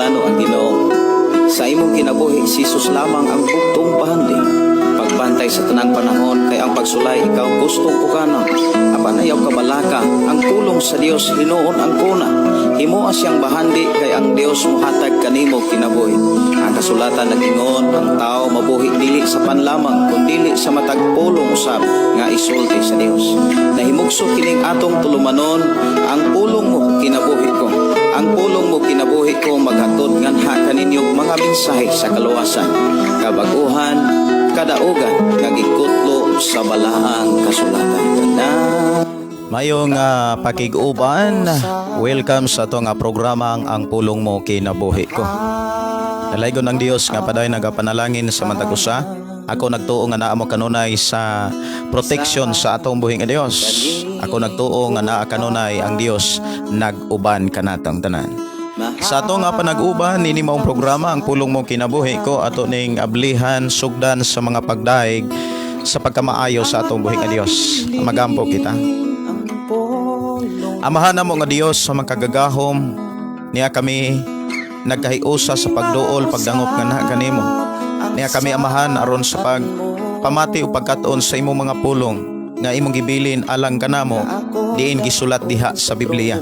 giplano ang Ginoo. Sa imong kinabuhi, si Jesus lamang ang bugtong bahandi. Pagbantay sa tanang panahon kay ang pagsulay ikaw gustong pukanon. Apan ayaw kabalaka, ang pulong sa Dios hinuon ang kuna. Himoa siyang bahandi kay ang Dios mohatag kanimo kinabuhi. Ang kasulatan nag-ingon, ang tao mabuhi dili sa pan lamang kundili sa matag pulong usab nga isulti sa Dios. Nahimugso kining atong tulumanon, ang pulong mo kinabuhi ko. Ang pulong mo kinabuhi ko maghatod nganha kaninyo mga mensahe sa kaluwasan, kabaguhan, kadaugan nga gikutlo sa balaang kasulatan. Na Mayong pakig-uban, welcome sa ato nga programang Ang Pulong Mo Kinabuhi Ko. Dalaygon ang Dios nga padayon nagapanalangin sa matag usa. Ako nagtuo nga naa mo kanunay sa protection sa atong buhi nga Dios. Ako nagtuo nga naa kanunay ang Dios nag-uban kanatong tanan. Sa ato nga panag-uban nini maong programa Ang Pulong Mo Kinabuhi Ko, ato ning ablihan sugdan sa mga pagdaig sa pagkamaayo sa atong buhi nga Dios. Magampo kita. Amahan namo nga Dios sa makagagahom, niya kami nagkahiusa sa pagduol pagdangop nga naa kanimo. Niya kami, Amahan, aron sa pag pamati o pagkat-on sa imong mga pulong nga imong gibilin alang kanamo diin gisulat diha sa Biblia.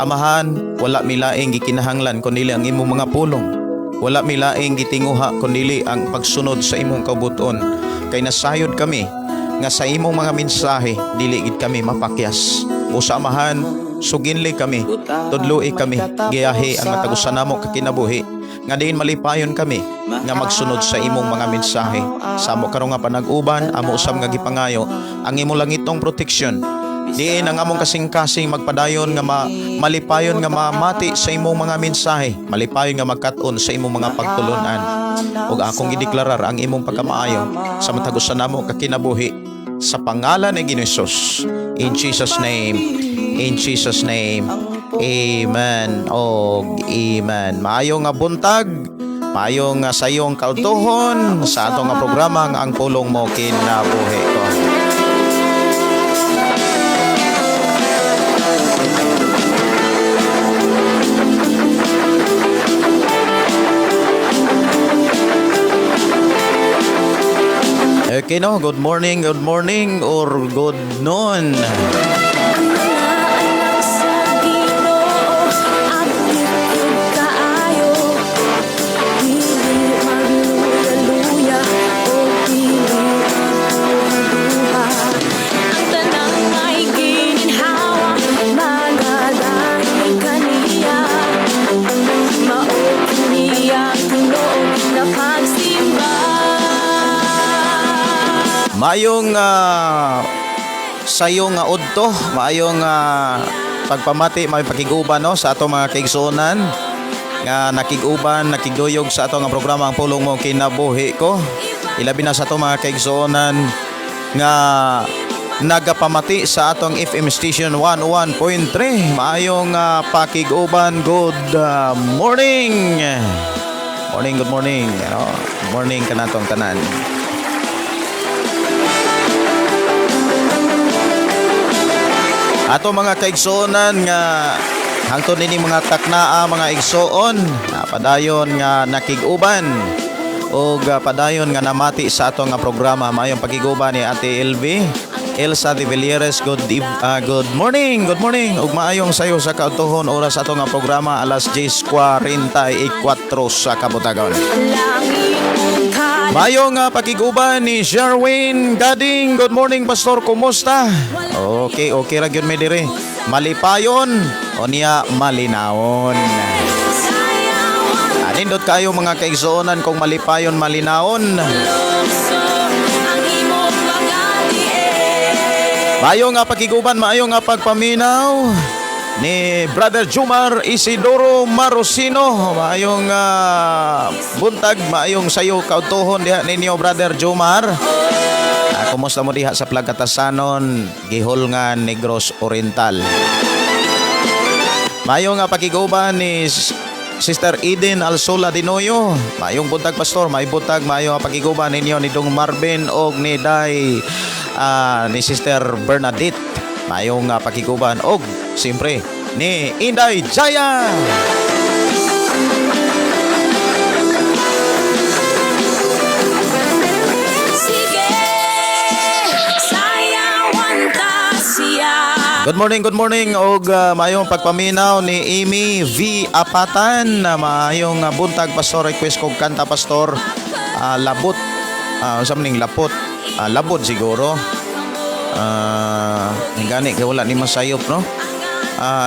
Amahan, wala milaing gikinahanglan kundi ang imong mga pulong. Wala milaing gitinguha kundi ang pagsunod sa imong kabubut-on. Kay nasayod kami nga sa imong mga mensahe dili gid kami mapakyas. Busa, Amahan, suginli kami, tudloi kami, giyahi ang matag usa namo ka kinabuhi nga diin malipayon kami nga magsunod sa imong mga mensahe. Sa amo karon nga panag-uban, amo usab nga gipangayo ang imong langitong protection diin ang among kasing-kasing magpadayon nga malipayon nga mamati sa imong mga mensahe, malipayon nga magkat-on sa imong mga pagtulunan. Ug akong gideklarar ang imong pagkamaayo sa matag usa namo ka kinabuhi sa pangalan ni Ginoong Hesus. In Jesus' name, in Jesus' name. Amen. Og amen. Maayo nga buntag. Maayo nga sayong kaudtohon sa atong nga programa nga Ang Pulong Mo Kinabuhi Ko. Okay no, good morning or good noon. Anak sa Ginoo, aktif kaayo, dili magluya-luya o dili magduha. Ang tanang may gininhawa, magadani kaniya. Mao kini ang tinuod na pagsimba. Maayong sayo nga udto, maayong pagpamati, maayong pakig-uban no sa atong mga kaigsuonan nga nakig-uban, nakigduyog sa atong nga programa Ang Pulong Mo Kinabuhi Ko. Ilabi na sa atong mga kaigsuonan nga nagapamati sa atong FM station 101.3. Maayong pakig-uban, good morning. Morning, good morning. Ano? Good morning kanatong tanan. Ato mga kaigsuonan nga hangtod nini mga taknaa, mga igsuon na padayon nga nakig-uban ug padayon nga namati sa ato nga programa. Maayong pakig-uban ni Ate LV Elsa de Villieres. Good morning, good morning ug maayong sayo sa kaudtohon. Oras ato nga programa alas 10:44 sa kabuntagon. Langit. Maayong pakig-uban ni Sherwin Gading. Good morning, Pastor. Kumusta? Okay ra gyud mi diri. Malipayon o niya malinawon. Anindot kayo mga kaigsuonan kung malipayon malinawon. Ang imong mga diin. Maayo nga pakiguban, maayo nga pagpaminaw ni Brother Jumar Isidoro Marosino. Maayong buntag, maayong sayo kaudtohon diha ninyo, Brother Jumar. Kumusta mo diha sa Plagkatasanon, Gihulngan, Negros Oriental? Maayo nga pakiguban ni Sister Eden Alsola Dinoyo. Maayong buntag, Pastor, maayong buntag, maayo nga pakiguban ninyo ni Dong Marvin og ni Day ni Sister Bernadette. Maayong pakiguban og siyempre ni Inday Jaya. Good morning, good morning og maayong pagpaminaw ni Amy V. Apatan. Maayong buntag, Pastor. Request kog kanta, Pastor. Labot. Unsa man ning lapot? Labot siguro. Gani kay wala ni masayop, no?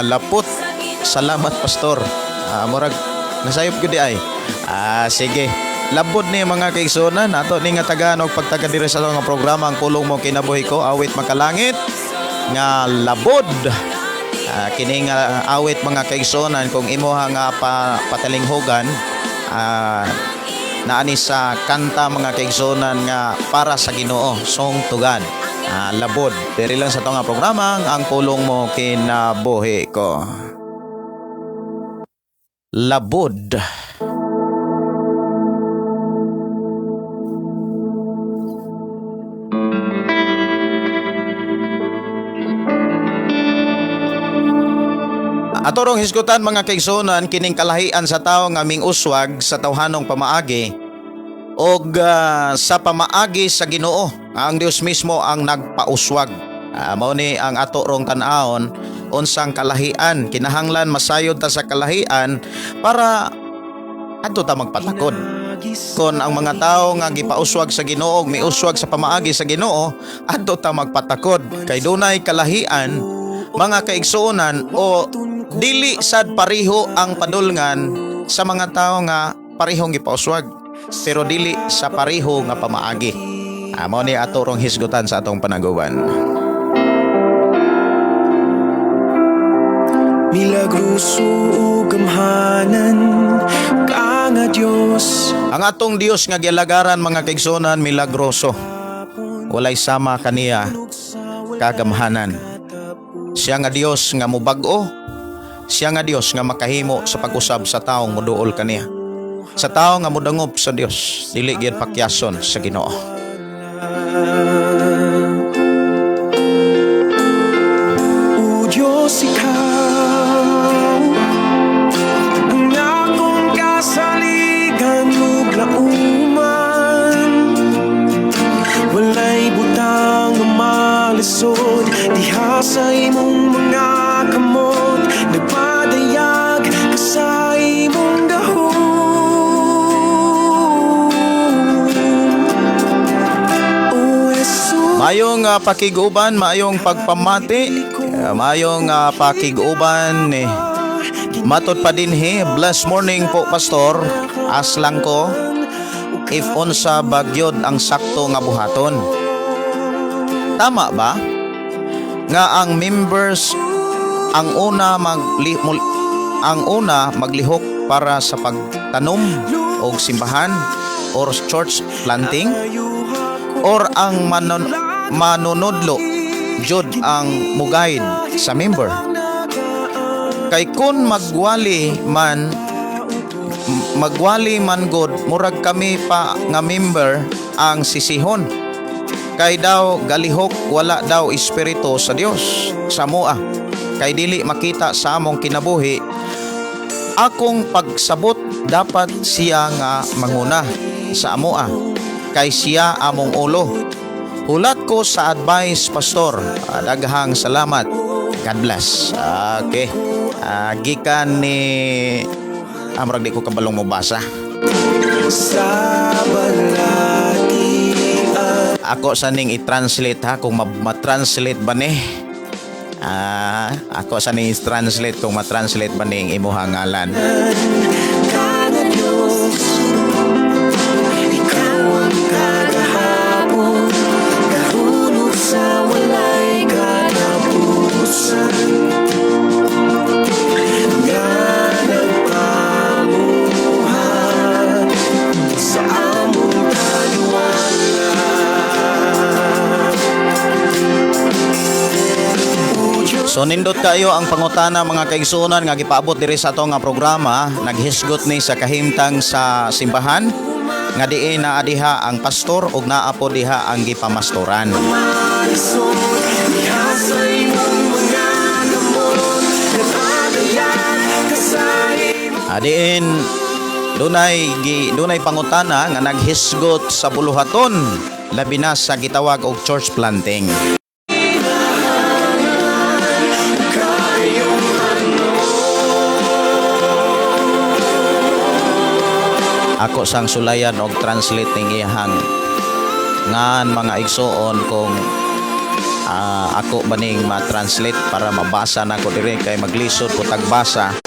Lapot. Salamat, Pastor. Murag nasayop gyud di ay. Sige. Labot ni, mga kaigsuonan, ato ni nga tagaan og pagtaga diri sa atong nga programa, Ang Pulong Mo Kinabuhi Ko, awit makalangit nga Labod. Kini nga awit, mga kaigsuonan, kung imuha nga patalinghugan, naani sa kanta, mga kaigsuonan, nga para sa Ginoo, Song to God. Labod. Diri lang sa atong nga programa, Ang Pulong Mo Kinabuhi Ko. Labod. Ato rong hisgutan, mga kaigsuonan, kining kalahian sa tao nga ming-uswag sa tawhanong pamaagi og sa pamaagi sa Ginoo, ang Dios mismo ang nagpauswag. Mao ni ang ato rong tan-awon, unsang kalahian kinahanglan masayod ta sa kalahian para adto ta magpatakod. Kon ang mga tao nga gipauswag sa Ginoo ug miuswag sa pamaagi sa Ginoo, adto ta magpatakod kay dunay kalahian, mga kaigsuonan, o dili sad pareho ang padulngan sa mga tao nga parehong gipauswag pero dili sa pareho nga pamaagi. Mao ni ato rong hisgutan sa atong panaguban. Milagroso ug gamhanan ka nga Dios. Ang atong Dios nga gialagaran, mga kaigsuonan, milagroso. Walay sama kaniya kagamhanan. Siya nga Dios nga mubag-o, siya nga Dios nga makahimo sa pag-usab sa taong muduol kaniya. Sa tao nga mudangop sa Dios, dili gyud pakyason sa Ginoo. O Diyos, ikaw ang akong kasaligan ug lauman. Walay butang nga malisod diha sa imong mga kamot. Nagpadayag ka sa imong gahom. O Jesus. Maayong pakig-uban, maayong pagpamati, maayong pakig-uban ni Matod pa dinhi, blessed morning po, Pastor. Ask lang ko if unsa bagyod ang sakto nga buhaton. Tama ba nga ang members ang una maglihok para sa pagtanom og simbahan or church planting, or ang manunodlo jud ang muguide sa member? Kay kun magwali man god, murag kami pa nga member ang sisihon kay daw galihok, wala daw espiritu sa Dios sa amoa kay dili makita sa among kinabuhi. Akong pagsabot, dapat siya nga manguna sa amoa kay siya among ulo. Hulat ko sa advice, Pastor. Daghang salamat. God bless. Okay. Gikan ni murag di ko kabalong mobasa. Sa balatian. Ako sa ning i-translate ha, kung ma-translate ba ni. Ako sa ning i-translate kung ma-translate ba ning imuha ngalan. Ka nga Diyos, ikaw ang kagahapon, karon ug sa walay katapusan nga nagpamuhat sa among taliwala. O Diyos. So nindot kayo ang pangutana, mga kaigsuonan, nga gipaabot diri sa ato nga programa. Naghisgot ni sa kahimtang sa simbahan nga diin naa diha ang pastor ug naa po diha ang gipamastoran. Malisod diha sa imong mga kamot. Nagpadayag ka sa imong Adiin dunay pangutana nga naghisgot sa buluhaton labi na sa gitawag og church planting. Ako sang sulayan og translate ning iyahang ngan, mga igsoon, kung ako baning ma-translate para mabasa nako diri kay maglisod ko tagbasa.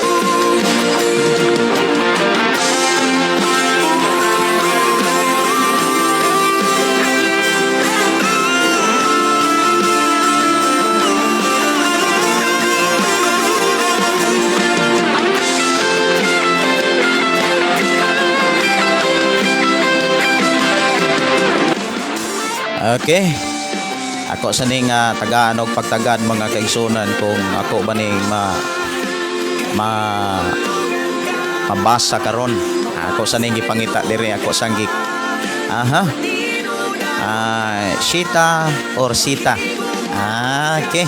Okay. Ako sa ning tagaan og pagtagad, mga kaigsunan, kung ako ba ning ma ma mabasa karon. Ako sa ning gipangita diri, ako sang gi Aha. Shita or Sita. Okay.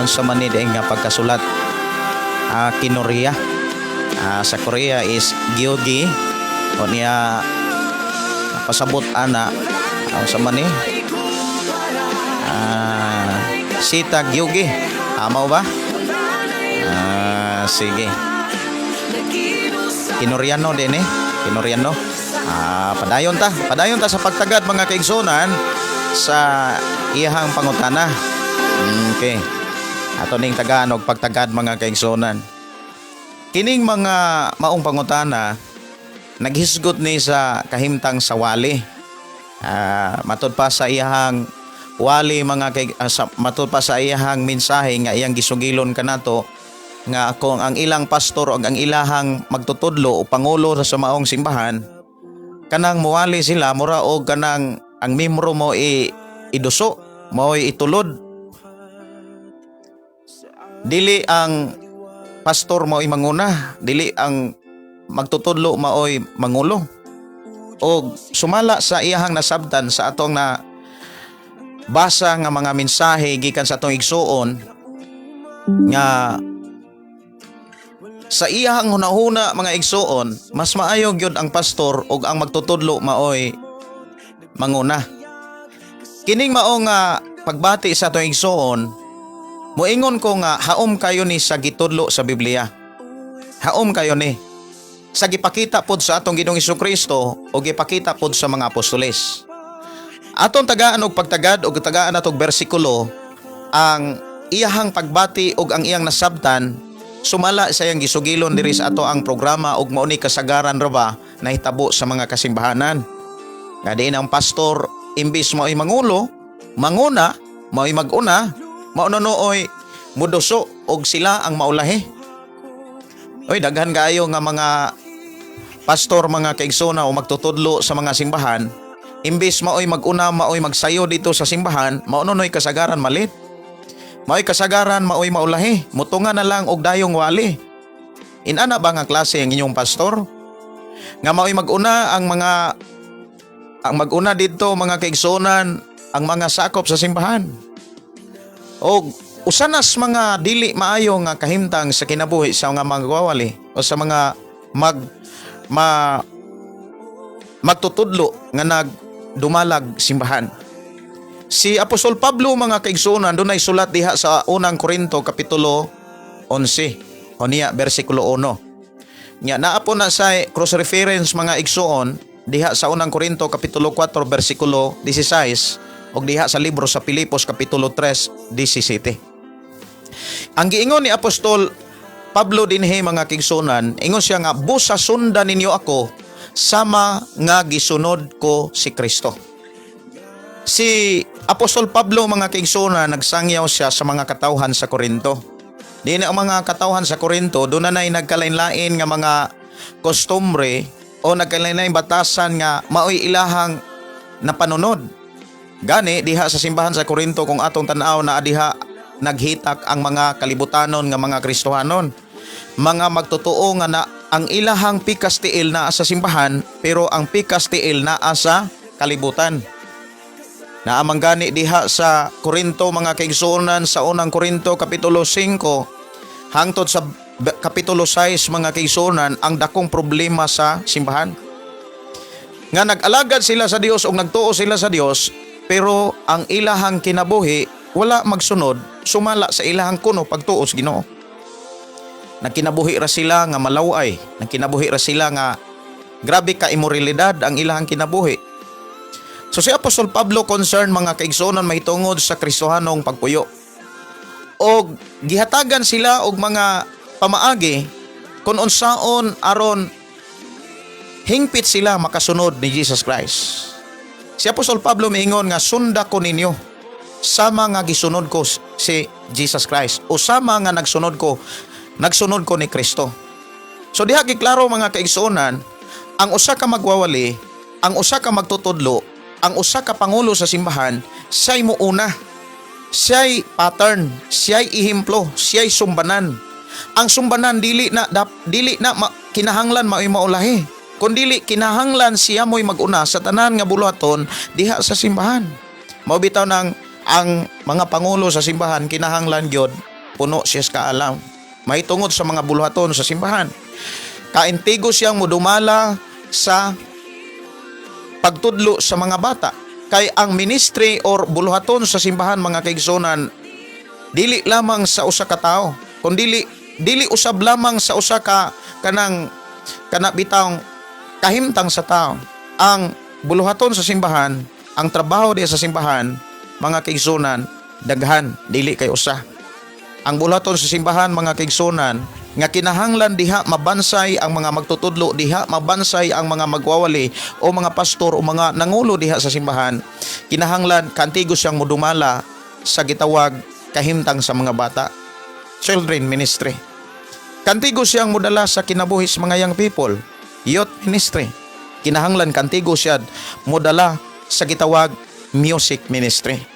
Unsa man ni diay nga pagkasulat? Kinorea. Sa Korea is Gyogi. O niya pasabot ana, unsa man ni? Sita Gyogi. Tama ba? Sige. Kinoreano din eh. Kinoreano. Padayon ta. Padayon ta sa pagtagad, mga kaigsunan, sa iyahang pangutana. Okay. Ato ning tagaan og pagtagad, mga kaigsunan. Kining mga maong pangutana naghisgot ni sa kahimtang sa wali. Matud pa sa iyahang wali, mga kay, matud pa sa iyahang mensahe nga iyang gisugilon kanato nga kung ang ilang pastor o ang ilahang magtutudlo o pangulo sa maong simbahan, kanang muwali sila, mura og kanang ang membro mo i iduso mo itulod, dili ang pastor mo manguna, dili ang magtutudlo maoy mangulo. Og sumala sa iyahang nasabtan sa atong na basa nga mga mensahe gikan sa atong igsuon nga sa iyahang hunahuna, mga igsuon, mas maayo gyud ang pastor ug ang magtutudlo maoy manguna. Kining mao nga pagbati sa atong igsuon, moingon ko nga haom kayo ni sa gitudlo sa Biblia. Haom kayo ni sa gipakita pod sa atong Ginoong Kristo o gipakita pod sa mga apostoles. Atong tagaan og pagtagad og tagaan atong bersikulo ang iyahang pagbati og ang iyang nasabtan sumala sa iyang gisugilon diri sa ato ang programa, ug mao ni kasagaran ra ba nahitabo sa mga kasimbahanan. Nga diin ang pastor imbis mao'y mangulo, manguna, mao'y maguna, mao nooy muduso og sila ang maulahi. Oy, daghan kaayo nga mga pastor, mga kaigsona, o magtutudlo sa mga simbahan, imbis maoy maguna, maoy magsayo dito sa simbahan, mao noy kasagaran malit. Maoy kasagaran maoy maulahi, mutunga na lang og dayong wali. Inana ba nga klase ang inyong pastor? Nga maoy maguna ang mga ang maguna dito, mga kaigsunan, ang mga sakop sa simbahan. Og usanas mga dili maayo nga kahimtang sa kinabuhi sa mga magwawali o sa mga mag ma magtutudlo nga nagdumalag simbahan. Si Apostol Pablo, mga kaigsunan, dunay sulat diha sa Unang Korinto kapitulo 11 o niya bersikulo 1. Nya naa po na sa cross reference, mga igsuon, diha sa Unang Korinto kapitulo 4 bersikulo 16 ug diha sa libro sa Pilipos kapitulo 3 17. Ang giingon ni Apostol Pablo dinhi, mga kaigsunan, ingon siya nga busa sundan ninyo ako sama nga gisunod ko si Kristo. Si Apostol Pablo, mga kaigsunan, nagsangyaw siya sa mga katawhan sa Korinto. Di na ang mga katawhan sa Korinto, doon na nagkalain-lain nga mga kostumbre o nagkalain-lain batasan nga maoy ilahang napanunod. Gani diha sa simbahan sa Korinto, kung atong tan-aw na diha naghitak ang mga kalibutanon nga mga Kristohanon. Mga magtotoo nga na ang ilahang pikas tiil naa sa simbahan, pero ang pikas tiil naa sa kalibutan. Naamang gani diha sa Korinto, mga kaigsuonan, sa Unang Korinto kapitulo 5 hangtod sa kapitulo 6, mga kaigsuonan, ang dakong problema sa simbahan. Nga nag-alagad sila sa Dios o nagtuo sila sa Dios, pero ang ilahang kinabuhi wala magsunod sumala sa ilahang kuno pagtuo sa Ginoo. Nagkinabuhi ra sila nga malaway, nagkinabuhi ra sila nga Grabe ka imoralidad ang ilahang kinabuhi. So si Apostol Pablo concern, mga kaigsuonan, mahitungod sa Kristohanong pagpuyo. Og gihatagan sila og mga pamaagi kung unsaon aron hingpit sila makasunod ni Jesus Christ. Si Apostol Pablo miingon nga sunda ko ninyo sama nga gisunod ko si Jesus Christ o sama nga nagsunod ko ni Kristo. So diha giklaro, mga kaigsuonan, ang usa ka magwawali, ang usa ka magtutudlo, ang usa ka pangulo sa simbahan, siya'y muuna. Siya'y pattern, siya'y ehemplo, siya'y sumbanan. Ang sumbanan dili na kinahanglan mao'y maulahi. Kun dili kinahanglan siya mo'y maguna sa tanan nga buluhaton diha sa simbahan. Mao bitaw nang ang mga pangulo sa simbahan kinahanglan gyud puno siya sa kaalam mahitungod sa mga buluhaton sa simbahan. Kaintigo siyang mudumala sa pagtudlo sa mga bata. Kay ang ministry or buluhaton sa simbahan, mga kaigsunan, dili lamang sa usa ka tawo, kun dili dili usab lamang sa usa ka kanang kana bitawng kahimtang sa tao. Ang buluhaton sa simbahan, ang trabaho diya sa simbahan, mga kaigsunan, daghan, dili kay usa. Ang buluhaton sa simbahan, mga kaigsunan, nga kinahanglan diha mabansay ang mga magtutudlo, diha mabansay ang mga magwawali o mga pastor o mga nangulo diha sa simbahan, kinahanglan kantigo siyang mudumala sa gitawag kahimtang sa mga bata, children ministry. Kantigo siyang mudala sa kinabuhi sa mga young people, youth ministry. Kinahanglan kantigo siya mudala sa gitawag music ministry.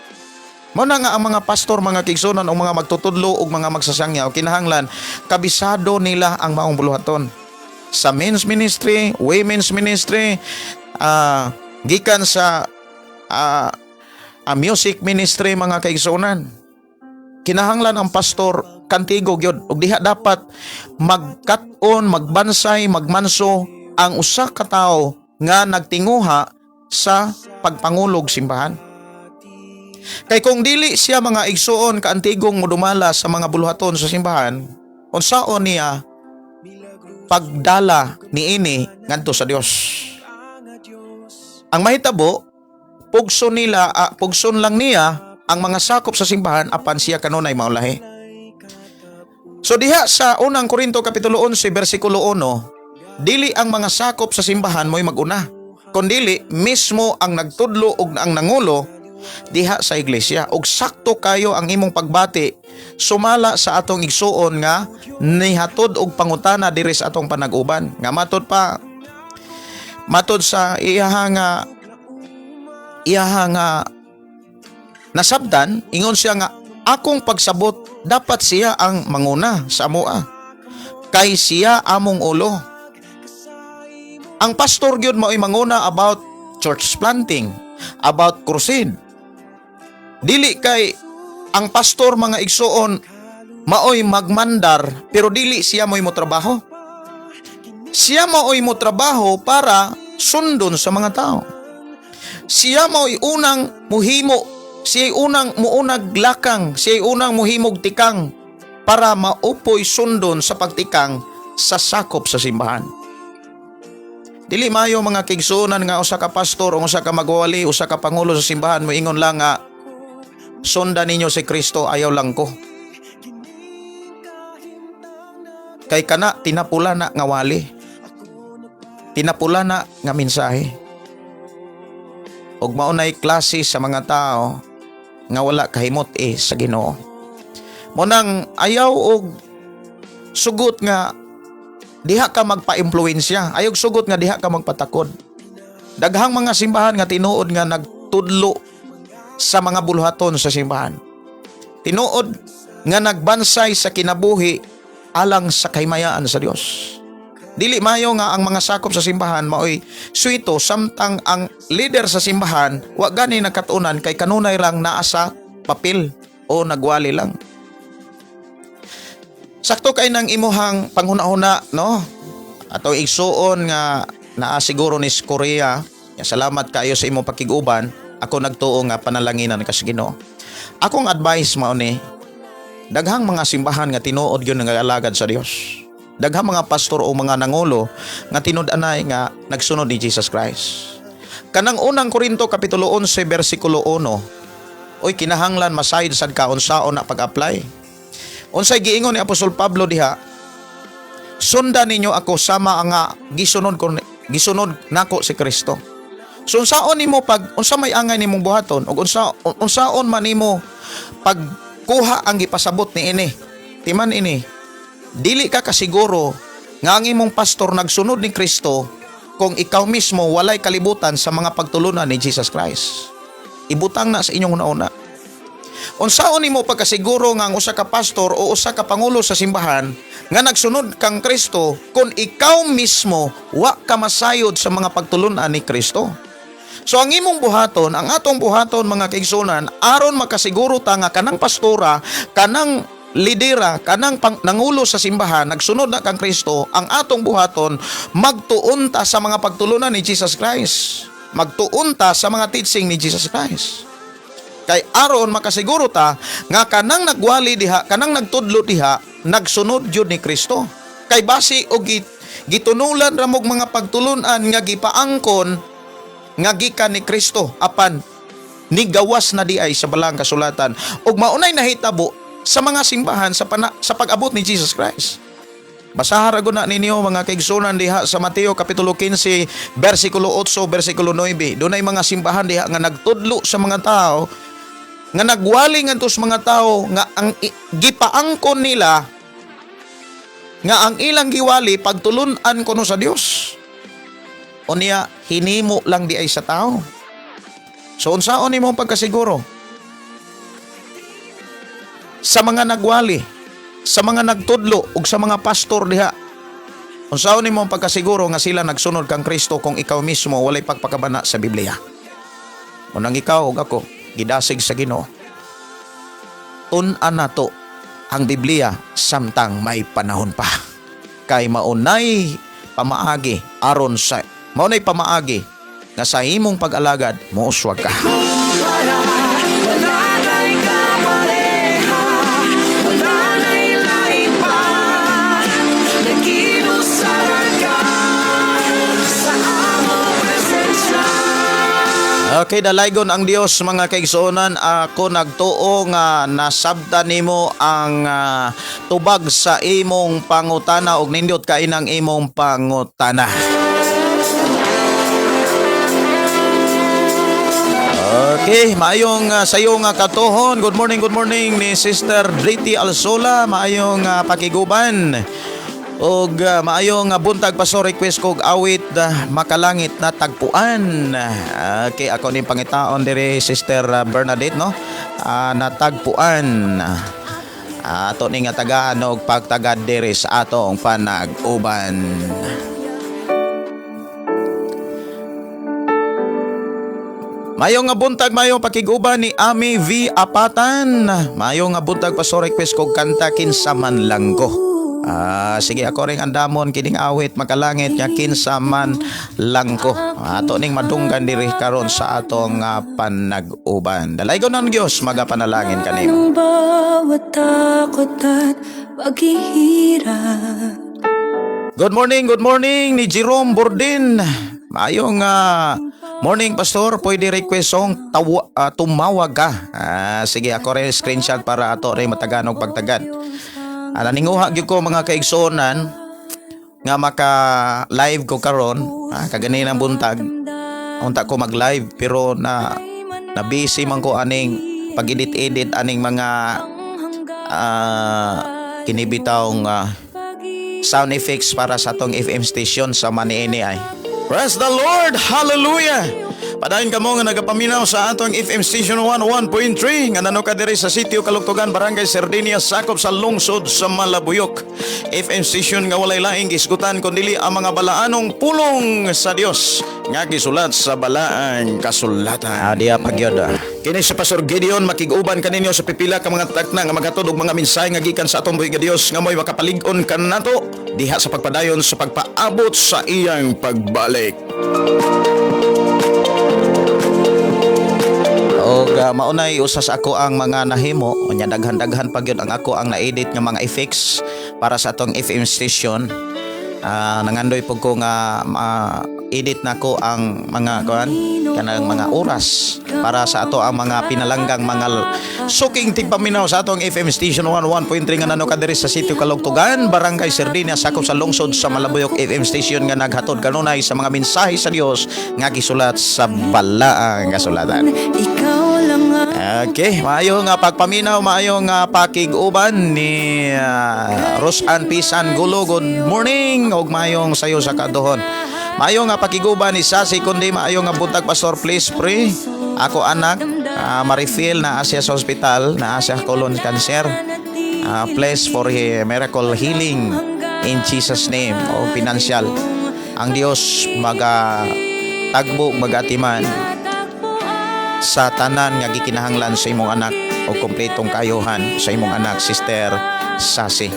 Mao na nga ang mga pastor, mga kaigsunan, o mga magtutudlo ug mga magsasangyaw, kinahanglan kabisado nila ang maong buluhaton. Sa men's ministry, women's ministry, gikan sa music ministry, mga kaigsunan. Kinahanglan ang pastor kantigo gyud ug diha dapat magkat-on, magbansay, magmanso ang usa ka tawo nga nagtinguha sa pagpangulog simbahan. Kay kung dili siya, mga igsuon, kaantigong mudumala sa mga buluhaton sa simbahan, unsaon niya pagdala niini ngadto sa Dios? Ang mahitabo, pugson lang niya ang mga sakop sa simbahan apan siya kanunay maulahi. So diha sa Unang Korinto kapitulo 11 bersikulo 1, dili ang mga sakop sa simbahan mo'y maguna, kundili mismo ang nagtudlo ug ang nangulo diha sa iglesia. Og sakto kayo ang imong pagbati sumala sa atong igsuon nga nihatod og pangutana diri sa atong panag-uban nga matod pa matod sa iyaha nga nasabtan, ingon siya nga akong pagsabot dapat siya ang manguna sa amoa kay siya among ulo. Ang pastor gyud mao'y manguna about church planting, about crusade. Dili kay ang pastor, mga igsuon, maoy magmandar pero dili siya mo'y motrabaho. Siya maoy motrabaho para sundon sa mga tao. Siya mao'y unang muhimo, siya unang muunag lakang, siya unang muhimog tikang para maupoy sundon sa pagtikang sa sakop sa simbahan. Dili mayo, mga kaigsuonan, nga usa ka pastor o usa ka magwawali, usa ka pangulo sa simbahan moingon lang nga sundan ninyo si Kristo, ayaw lang ko. Kay kana tinapula na nga wali. Tinapula na nga mensahe. Ug mao nay klase sa mga tao nga wala kahimot eh sa Ginoo. Mao nang ayaw og sugot nga diha ka magpa-impluwensya. Ayaw og sugot nga diha ka magpatakod. Daghang mga simbahan nga tinuod nga nagtudlo sa mga buluhaton sa simbahan. Tinuod nga nagbansay sa kinabuhi alang sa kahimayaan sa Dios. Dili mayo nga ang mga sakop sa simbahan maoy suwito samtang ang leader sa simbahan wa gani nagkatunan kay kanunay lang naa sa papel o nagwali lang. Sakto kay nang imuhang panghuna-huna, no? Ato igsuon nga naa siguro ni Korea. Ya, salamat kayo sa imong pakig-uban. Ako nagtuo nga panalanginan ka sa Ginoo. Akong advice mao ni daghang mga simbahan nga tinuod gyud nga alagad sa Dios. Daghang mga pastor o mga nangulo nga tinud-anay nga nagsunod ni Jesus Christ. Kanang Unang Korinto kapitulo 11 bersikulo 1, oy, kinahanglan masayod sad ka unsaon na pag-apply. Unsay giingon ni Apostol Pablo diha? "Sundan ninyo ako sama nga gisunod ko, gisunod nako si Kristo." So unsaon nimo pag unsa may angay nimong buhaton ug unsaon man nimo pagkuha ang gipasabot ni ini? Timan ini, dili ka kasiguro nga ang imong pastor nagsunod ni Kristo kung ikaw mismo walay kalibutan sa mga pagtulunan ni Jesus Christ. Ibutang na sa inyong una-una. Unsaon nimo pagkasiguro nga ang usa ka pastor o usa ka pangulo sa simbahan nga nagsunod kang Kristo kung ikaw mismo wa ka masayod sa mga pagtulunan ni Kristo? So ang imong buhaton, ang atong buhaton, mga kaigsunan, aron makasiguro ta nga kanang pastora, kanang lidera, kanang nangulo sa simbahan nagsunod na kang Kristo, ang atong buhaton, magtuon ta sa mga pagtulunan ni Jesus Christ. Magtuon ta sa mga teaching ni Jesus Christ. Kay aron makasiguro ta nga kanang nagwali diha, kanang nagtudlo diha, nagsunod jud ni Kristo. Kay basi og gitunulan ra mog mga pagtulunan nga gipaangkon nga gikan ni Kristo apan nigawas na di ay sa Balaang Kasulatan ug maunay nahitabo sa mga simbahan sa pag-abot ni Jesus Christ. Basaha ra gud na ninyo, mga kaigsunan, diha sa Mateo kapitulo 15 bersikulo 8, bersikulo 9. Dunay mga simbahan diha nga nagtudlo sa mga tao, nga nagwali ngadto sa mga tao nga ang gipaangkon nila nga ang ilang giwali pagtulun-an kuno sa Dios. Unya hinimo lang di ay sa tao. So unsaon nimo pagkasiguro sa mga nagwali, sa mga nagtudlo ug sa mga pastor diha? Unsaon nimo pagkasiguro nga sila nagsunod kang Kristo kung ikaw mismo walay pagpakabana sa Biblia? Unang ikaw ug ako gidasig sa Ginoo. Tun-an nato ang Biblia samtang may panahon pa. Kay maunay pamaagi nga sa imong pag-alagad mouswag ka. Wala na'y kapareha, wala na'y lain pa. Naginusaran ka sa among presensya. Okay, dalaygon ang Dios, mga kaigsuonan. Ako nagtuo nga nasabtan nimo ang tubag sa imong pangutana ug nindot kay ng imong pangutana. Okay, maayong sayo nga katuhon. Good morning ni Sister Riti Alsola. Maayong pakiguban. Og maayong buntag, Pastor, request ko og awit "Makalangit na Tagpuan." Okay, ako ning pangitaon diri, Sister Bernadette, no? "Natagpuan." Ato ning nga tagaan og pagtagad diri sa atong panag-uban. Mayong nga buntag, mayong pakiguban ni Ami V. Apatan. Mayong nga buntag, Pastor, request ko kanta "Kinsa Man Lang Ko." Sige, ako ring andamon kining awit "Makalangit nga Kinsa Man Lang Ko." Ato ning madunggan diri karon sa atong panag-uban. Dalaygon ang Dios, magapanalangin kanimo. Ng bawat takot at paghihirap. Good morning ni Jerome Bordin. Maayong morning, Pastor. Pwede request song "Tumawag Ka"? Sige, ako rin screenshot para ato rin matagan og pagtagad. Naninguha gyud ko, mga kaigsuonan, nga maka live ko karon, kaganinang buntag. Unta ko mag-live pero na na busy man ko aning pag-edit-edit aning mga kinibitawng sound effects para sa atong FM station sa Maniini ay. Praise the Lord! Hallelujah! Padayon kamo nga nagapaminaw sa atong FM station 101.3 nga nano ka diri sa Sitio Kalugtugan, Barangay Sardinia, sakop sa lungsod sa Malabuyok. FM station nga walay laing gisgutan kundi ang mga balaanong pulong sa Dios nga gisulat sa Balaang Kasulatan. Diya pagyod. Kini si Pastor Gideon makig-uban kaninyo sa pipila ka mga takna nga maghatod og mga mensahe nga gikan sa atong buhi nga Dios nga mo'y makapalig-on kanato diha sa pagpadayon sa pagpaabot sa iyang pagbalik. Og maunay usas ako ang mga nahimo, unya daghan-daghan pa gyud ang ako ang na-edit nga mga effects. para sa atong FM station. Nangandoy pud ko nga ma-edit nako ang mga kuan, kanang mga oras para sa ato ang mga pinalanggang mga suking tigpaminaw sa atong FM station 11.3 nga nano kadiri sa Sitio Kalugtugan, Barangay Sardinia, sakop sa lungsod sa Malabuyok, FM station nga naghatod kanunay sa mga mensahe sa Dios nga gisulat sa balaang kasulatan. Ikaw lang ang Okay, maayo nga pagpaminaw, maayo nga pakig-uban ni Rosan Pisan Gulo. Good morning ug maayong sayo sa kaduhon. Maayo nga pakiguban ni Sasi kundi, maayo nga buntag, pastor, please pray. Ako anak, Marifil, na siya sa hospital, na siya colon cancer. Please for miracle healing in Jesus name o financial. Ang Dios maga tagbo, magatiman sa tanan nga gikinahanglan sa imong anak o kompletong kayuhan sa imong anak, Sister Sasi.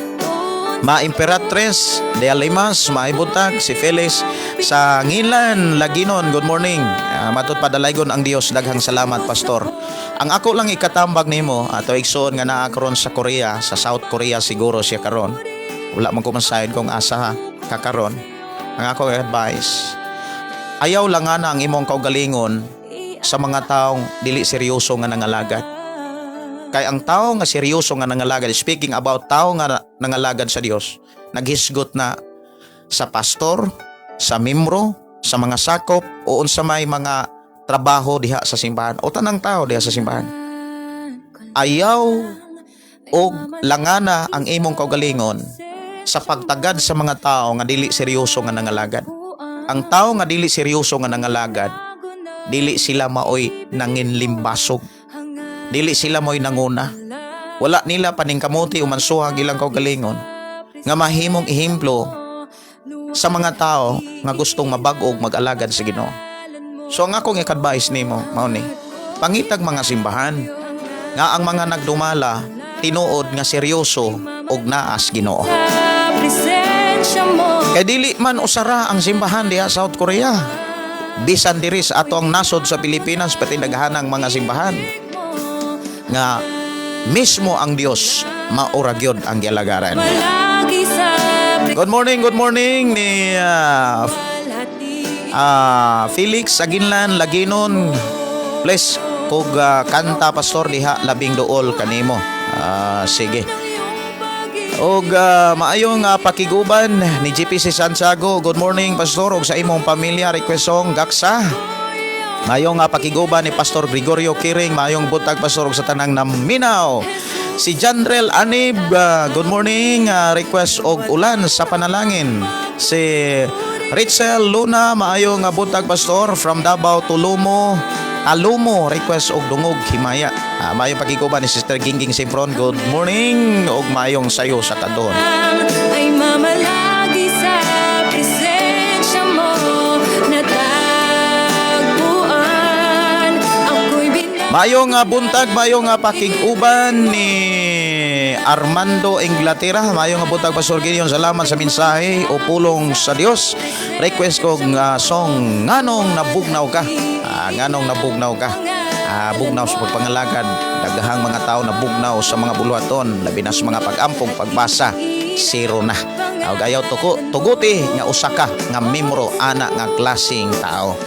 Ma Imperatres de Alimas, maibutag si Felix sa Ngilan, Laginon. Good morning. Matud padalaygon ang Dios. Daghang salamat, pastor. Ang ako lang ikatambag nimo ato igsoon nga naa karon sa Korea, sa South Korea siguro siya karon. Wala man ko masayod kung asa ka karon. Ang ako advice, ayaw lang nga na ang imong kaugalingon sa mga taong dili seryoso nga nangalagad. Kay ang tao nga seryoso nga nangalagad, speaking about tao nga nangalagad sa Dios, naghisgot na sa pastor, sa membro, sa mga sakop o unsa may mga trabaho diha sa simbahan o tanang tao diha sa simbahan. Ayaw og langana ang imong kaugalingon sa pagtagad sa mga tao nga dili seryoso nga nangalagad. Ang tao nga dili seryoso nga nangalagad, dili sila maoy nanginlimbasog. Dili sila mo'y nanguna. Wala nila paningkamuti o mansuhag ilang kaugalingon nga mahimong ehemplo sa mga tao nga gustong mabag-og mag-alagad sa Ginoo. So ang akong i-advise nimo mao ni, pangitag mga simbahan nga ang mga nagdumala tinuod nga seryoso og naas Ginoo. Sa presensya mo. Kay dili man usara ang simbahan diha sa South Korea. Bisan diri sa ato ang nasod sa Pilipinas, pati naghanang mga simbahan nga mismo ang Dios maura gyud ang gialagaran. Palagi sa Good morning ni kalhati Felix Aginlan Laginon. Please kog kanta, pastor, diha labing duol kanimo. Sige. Og maayong pakiguban ni GPC Santiago. Good morning, pastor, ug sa imong pamilya, request song Gaksa. Maayong pakiguban ni Pastor Gregorio Kiring. Maayong buntag, pastor, ug sa tanang naminaw. Si Janrel Anib, good morning, request og Ulan sa Panalangin. Si Richel Luna, maayong buntag, pastor, from Davao Tulumo. Alumo, request og Dungog Himaya. Maayong pakiguban ni Sister Gingging Simpron. Good morning ug maayong sayo sa kadon. Ay mamalagi sa presensya mo. Natagpuan ako'y Maayong buntag, maayong pakig-uban ni Armando Inglaterra. Maayong buntag, Pastor Gideon. Salamat sa mensahe o pulong sa Dios. Request ko nga song Nganong Nabugnaw Ka. Nganong Nabugnaw Ka. Bugnaw sa pagpangalagad. Daghang mga tao na bugnaw sa mga buluhaton, labi na sa mga pag-ampong, pagbasa, zero na. Og ayaw tuko, tuguti nga usa ka nga membro ana nga klaseng tao.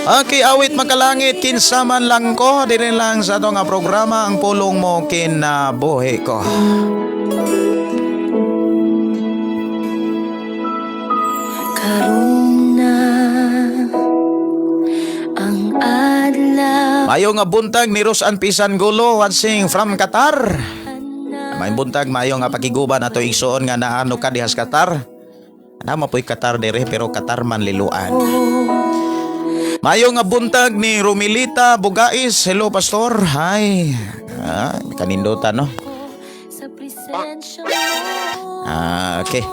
Okay, awit makalangit, Kinsa Man Lang Ko, diri lang sa ato nga programa, Ang Pulong Mo Kinabuhi Ko. Karon na ang adlaw. Mayo nga buntag ni Rosan Pisan Gulo, watching from Qatar. May buntag, mayo nga pakiguban ato igsuon nga naano ka dihas Qatar. Ana mapoy Qatar dire pero Qatar man Liloan. Mayo nga buntag ni Romilita Bugais. Hello, pastor. Hi. Kanindutan, no. Sa presensya mo. Okay.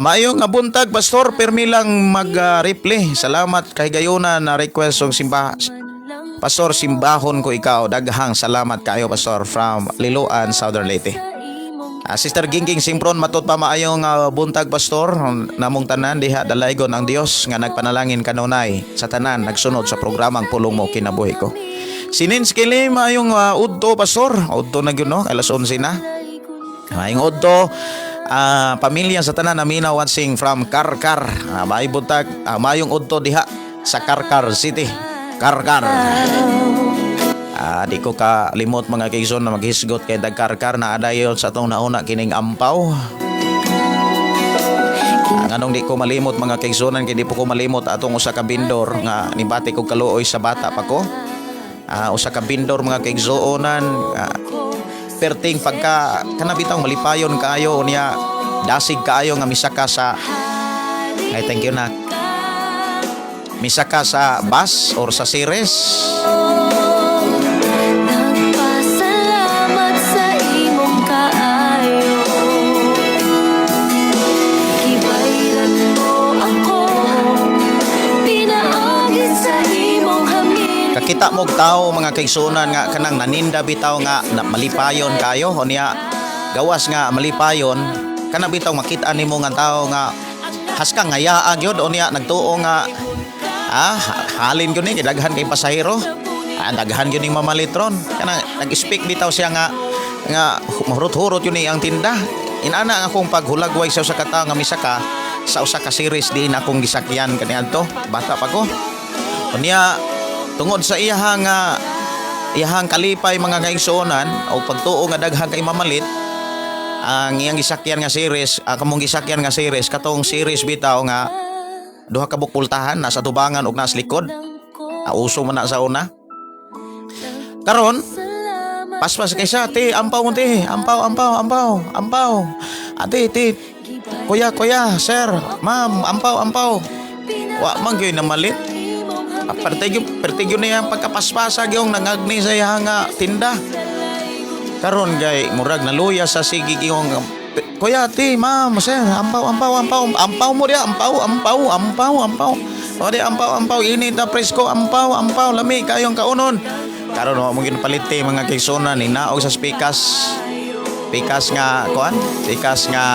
Maayo nga buntag, pastor, pirmi lang mag-reply. Salamat kay gayuna na request og simba. Pastor, simbahon ko ikaw. Daghang salamat kayo, pastor, from Liloan, Southern Leyte. Sister Gingging Simpron, matud pa maayong buntag, pastor. Namong tanan diha dalaygon ang Dios nga nagpanalangin kanunay sa tanan nagsunod sa programang Pulong Mo Kinabuhi Ko. Sinins Kili, maayong udto, pastor. Udto na gyud, no, alas 11 na. Maayong udto. Pamilya sa tanan naminaw watching from Carcar. Maayong buntag, mayong udto diha sa Carcar City. Carcar. Di ko ka limot, mga kaigsoon, na maghisgot kay Karkar na adayon sa atong nauna kining ampaw. Nganong di ko malimot, mga kaigsunan, kay di po ko malimot atong usa ka bindor nga nibati ko kaluoy sa bata pa ko. Usa ka bindor, mga kaigsuonan, perting pagka kana bitawng malipayon kaayo niya, dasig kaayo nga misaka sa, ay, thank you na, misaka sa bus or sa series. Nagpasalamat sa imong kaayo. Gibayran mo ako, pinaagi sa imong hamil. Kakita mo og tao, mga kaigsuonan, nga kanang naninda bitaw nga na malipayon kayo o niya gawas nga malipayon, kana bitaw makita nimo nga tao nga haska nga yaa gyud o niya nagtuo nga halin gyud ni kay daghan kay pasahero, daghan gyud ning mamalitron. Kana nag-speak bitaw siya nga nga mahurot-hurot yun ni ang tinda. Inana ang akong paghulagway sa usa ka tawo nga misaka sa usa ka series diin akong gisakyan kaniadto bata pa ko. Unya tungod sa iyahang nga iyahang kalipay, mga kaigsuonan, o pagtuo nga daghan kay mamalit ang iyang gisakyan nga series, ang kamong gisakyan nga series, katong series bitaw nga duha ka pultahan nasa tubangan ug nasa likod. Uso man na sa una. Karon paspas kay siya, "Te, ampaw mo, te, ampaw, ampaw, ampaw, ampaw. Ate, te, kuya, kuya, sir, ma'am, ampaw, ampaw." Wa man gyud namalit. Pertigyo niya ang pagkapaspasa yung nangagni sa iyang nga tinda. Karon gay murag naluya sa sige yung, "Kuya, te, ma'am, sir, ampaw, ampaw, ampaw, ampaw mo diya, ampaw, ampaw, ampaw, ampaw. O di, ampaw, ampaw, init na presko, ampaw, ampaw, lami kayong kaunon." Karon wa mo ginapalit, te, mga kaigsuonan, hinaog sa pikas. Pikas nga kuan, pikas nga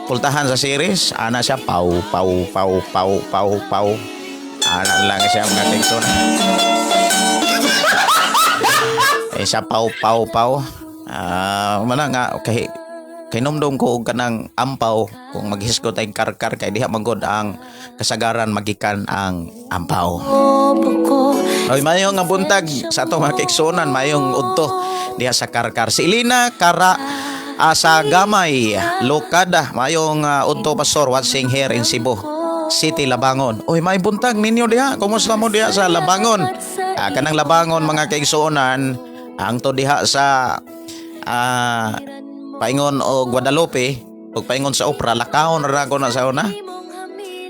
pultahan sa series, ana siya, paw, paw, paw, paw, paw, paw. Ana lang siya, mga kaigsuonan. Eh, siya paw, paw, paw. Mana nga kay kainomdom ko og kanang ampaw kung maghisgot ay Karkar kay diha magod ang kasagaran magikan ang ampaw. Oy, mayong nga buntag sa atong mga kaigsuonan, mayong udto diha sa Karkar. Si Elena Kara sa Gamay, Lokada. Mayong udto, pastor, watching here in Cebu City, Labangon. Oy, may buntag ninyo diha. Kumusta mo diha sa Labangon? Kanang Labangon, mga kaigsuonan, ang to diha sa paingon og Guadalupe ug paingon sa Opra, lakawon ra ko na sa una.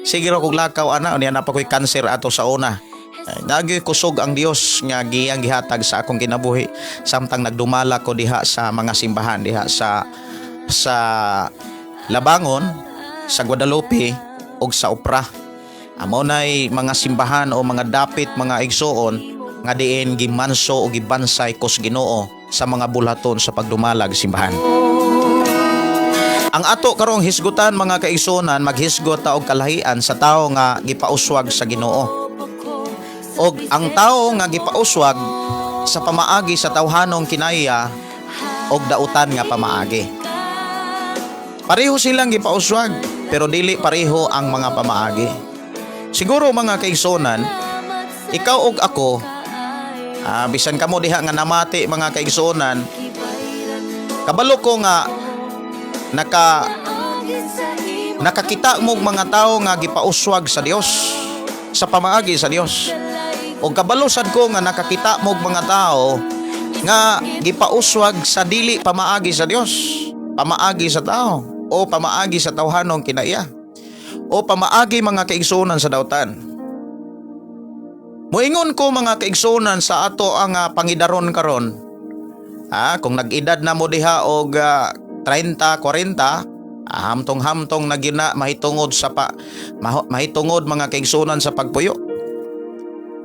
Sige ra kog lakaw ana, unya na pa ko'y cancer ato sa una. Ay, nagi kusog ang Dios nga giyang gihatag sa akong kinabuhi samtang nagdumala ko diha sa mga simbahan diha sa Labangon, sa Guadalupe ug sa Opra. Amo nay mga simbahan o mga dapit, mga igsuon, nga diin gimanso o gibansay kos Ginoo sa mga bulaton sa pagdumalag simbahan. Ang ato karong hisgutan, mga kaigsuonan, maghisgot ta og kalahian sa tawo nga gipauswag sa Ginoo. Og ang tawo nga gipauswag sa pamaagi sa tawhanong kinaiya og dautan nga pamaagi. Pareho silang gipauswag pero dili pareho ang mga pamaagi. Siguro, mga kaigsuonan, ikaw og ako, bisan kamo diha nga namati, mga kaigsuonan, kabalo ko nga nakakita mo og mga tao nga gipauswag sa Dios sa pamaagi sa Dios. O kabalo sad ko nga nakakita mo og mga tao nga gipauswag sa dili pamaagi sa Dios, pamaagi sa tao o pamaagi sa tawhanong kinaiya o pamaagi, mga kaigsuonan, sa dautan. Moingon ko, mga kaigsuonan, sa ato ang pangidaron karon. Kung nag-edad na mo diha og 30, 40, hamtong-hamtong na gina mahitungod sa pa mahitungod, mga kaigsuonan, sa pagpuyo.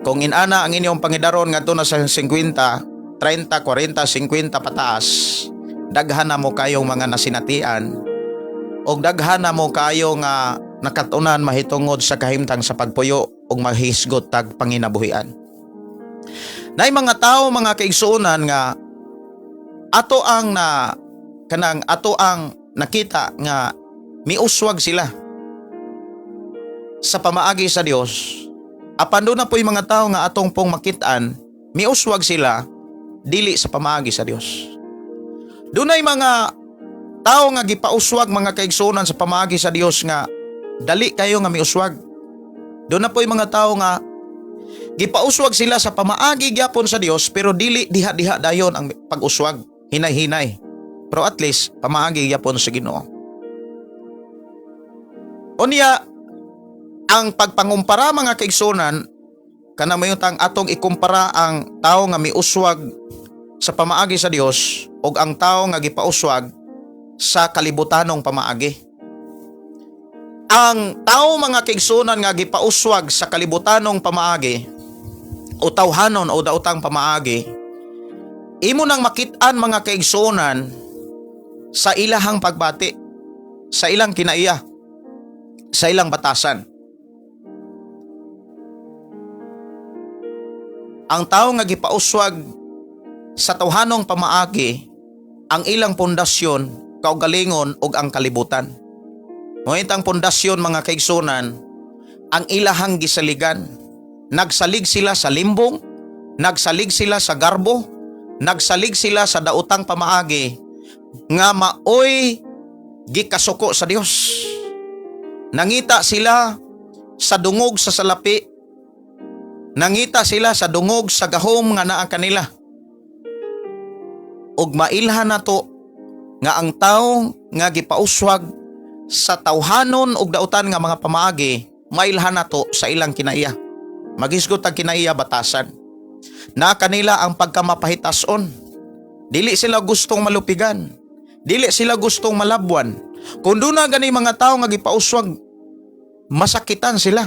Kung inana ang inyong pangidaron ngadto na sa 50, 30, 40, 50 pataas, daghan na mo kayong mga nasinatian og daghan na mo kayo nga nakatunan mahitungod sa kahimtang sa pagpuyo ug mahisgot tag panginabuhian. Nay mga tao, mga kaigsuonan, nga ato ang na kanang ato ang nakita nga miuswag sila sa pamaagi sa Dios, apan duna po'y mga tao nga atong pong makitaan miuswag sila dili sa pamaagi sa Dios. Dunay mga tao nga gipauswag, mga kaigsunan, sa pamaagi sa Dios nga dali kayo nga miuswag. Duna po'y mga tao nga gipauswag sila sa pamaagi gyapon sa Dios, pero dili diha-diha dayon ang pag-uswag, hinay-hinay. Pero at least pamaagi gyapon sa Ginoo. Unya, ang pagpangumpara, mga kaigsunan, kana mayutang atong ikumpara ang tao nga miuswag sa pamaagi sa Dios ug ang tao nga gipauswag sa kalibutanong pamaagi. Ang tao, mga kaigsunan, nga gipauswag sa kalibutanong pamaagi o tawhanon o daotang pamaagi, imo nang makit-an, mga kaigsunan, sa ilahang pagbati, sa ilang kinaiya, sa ilang batasan. Ang tao nga gipauswag sa tawhanong pamaagi, ang ilang pundasyon, kaugalingon ug ang kalibutan. Ngunit ang pundasyon, mga kaigsunan, ang ilahang gisaligan. Nagsalig sila sa limbong, nagsalig sila sa garbo, nagsalig sila sa daotang pamaagi nga maoy gikasuko sa Dios. Nangita sila sa dungog sa salapi. Nangita sila sa dungog sa gahom nga naa kanila. Ug mailhan nato nga ang tawo nga gipauswag sa tawhanon ug dautan nga mga pamaagi, mailhan nato sa ilang kinaiya. Maghisgot ang kinaiya, batasan. Na kanila ang pagkamapahitason. Dili sila gustong malupigan. Dili sila gustong malabwan. Kung duna gani mga tao nga gipauswag, masakitan sila.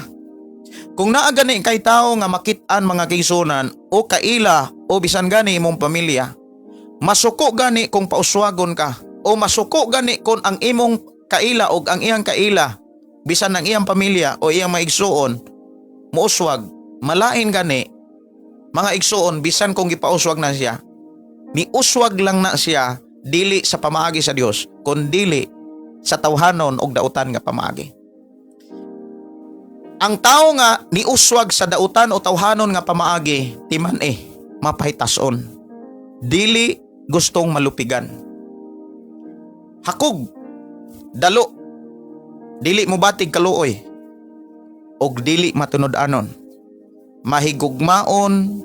Kung naa gani kay tao nga makit-an, mga kaigsunan, o kaila o bisan gani imong pamilya, masuko gani kung pauswagon ka o masuko gani kung ang imong kaila o ang iyang kaila, bisan ang iyang pamilya o iyang mga igsuon muuswag, malain gani, mga igsuon, bisan kung gipauswag na siya, miuswag lang na siya dili sa pamaagi sa Dios kun dili sa tawhanon og dautan nga pamaagi. Ang tao nga niuswag sa dautan o tawhanon nga pamaagi, timan eh, mapahitason. Dili gustong malupigan. Hakog, dalo, dili mo batig kaluoy, og dili matunud-anon. Mahigugmaon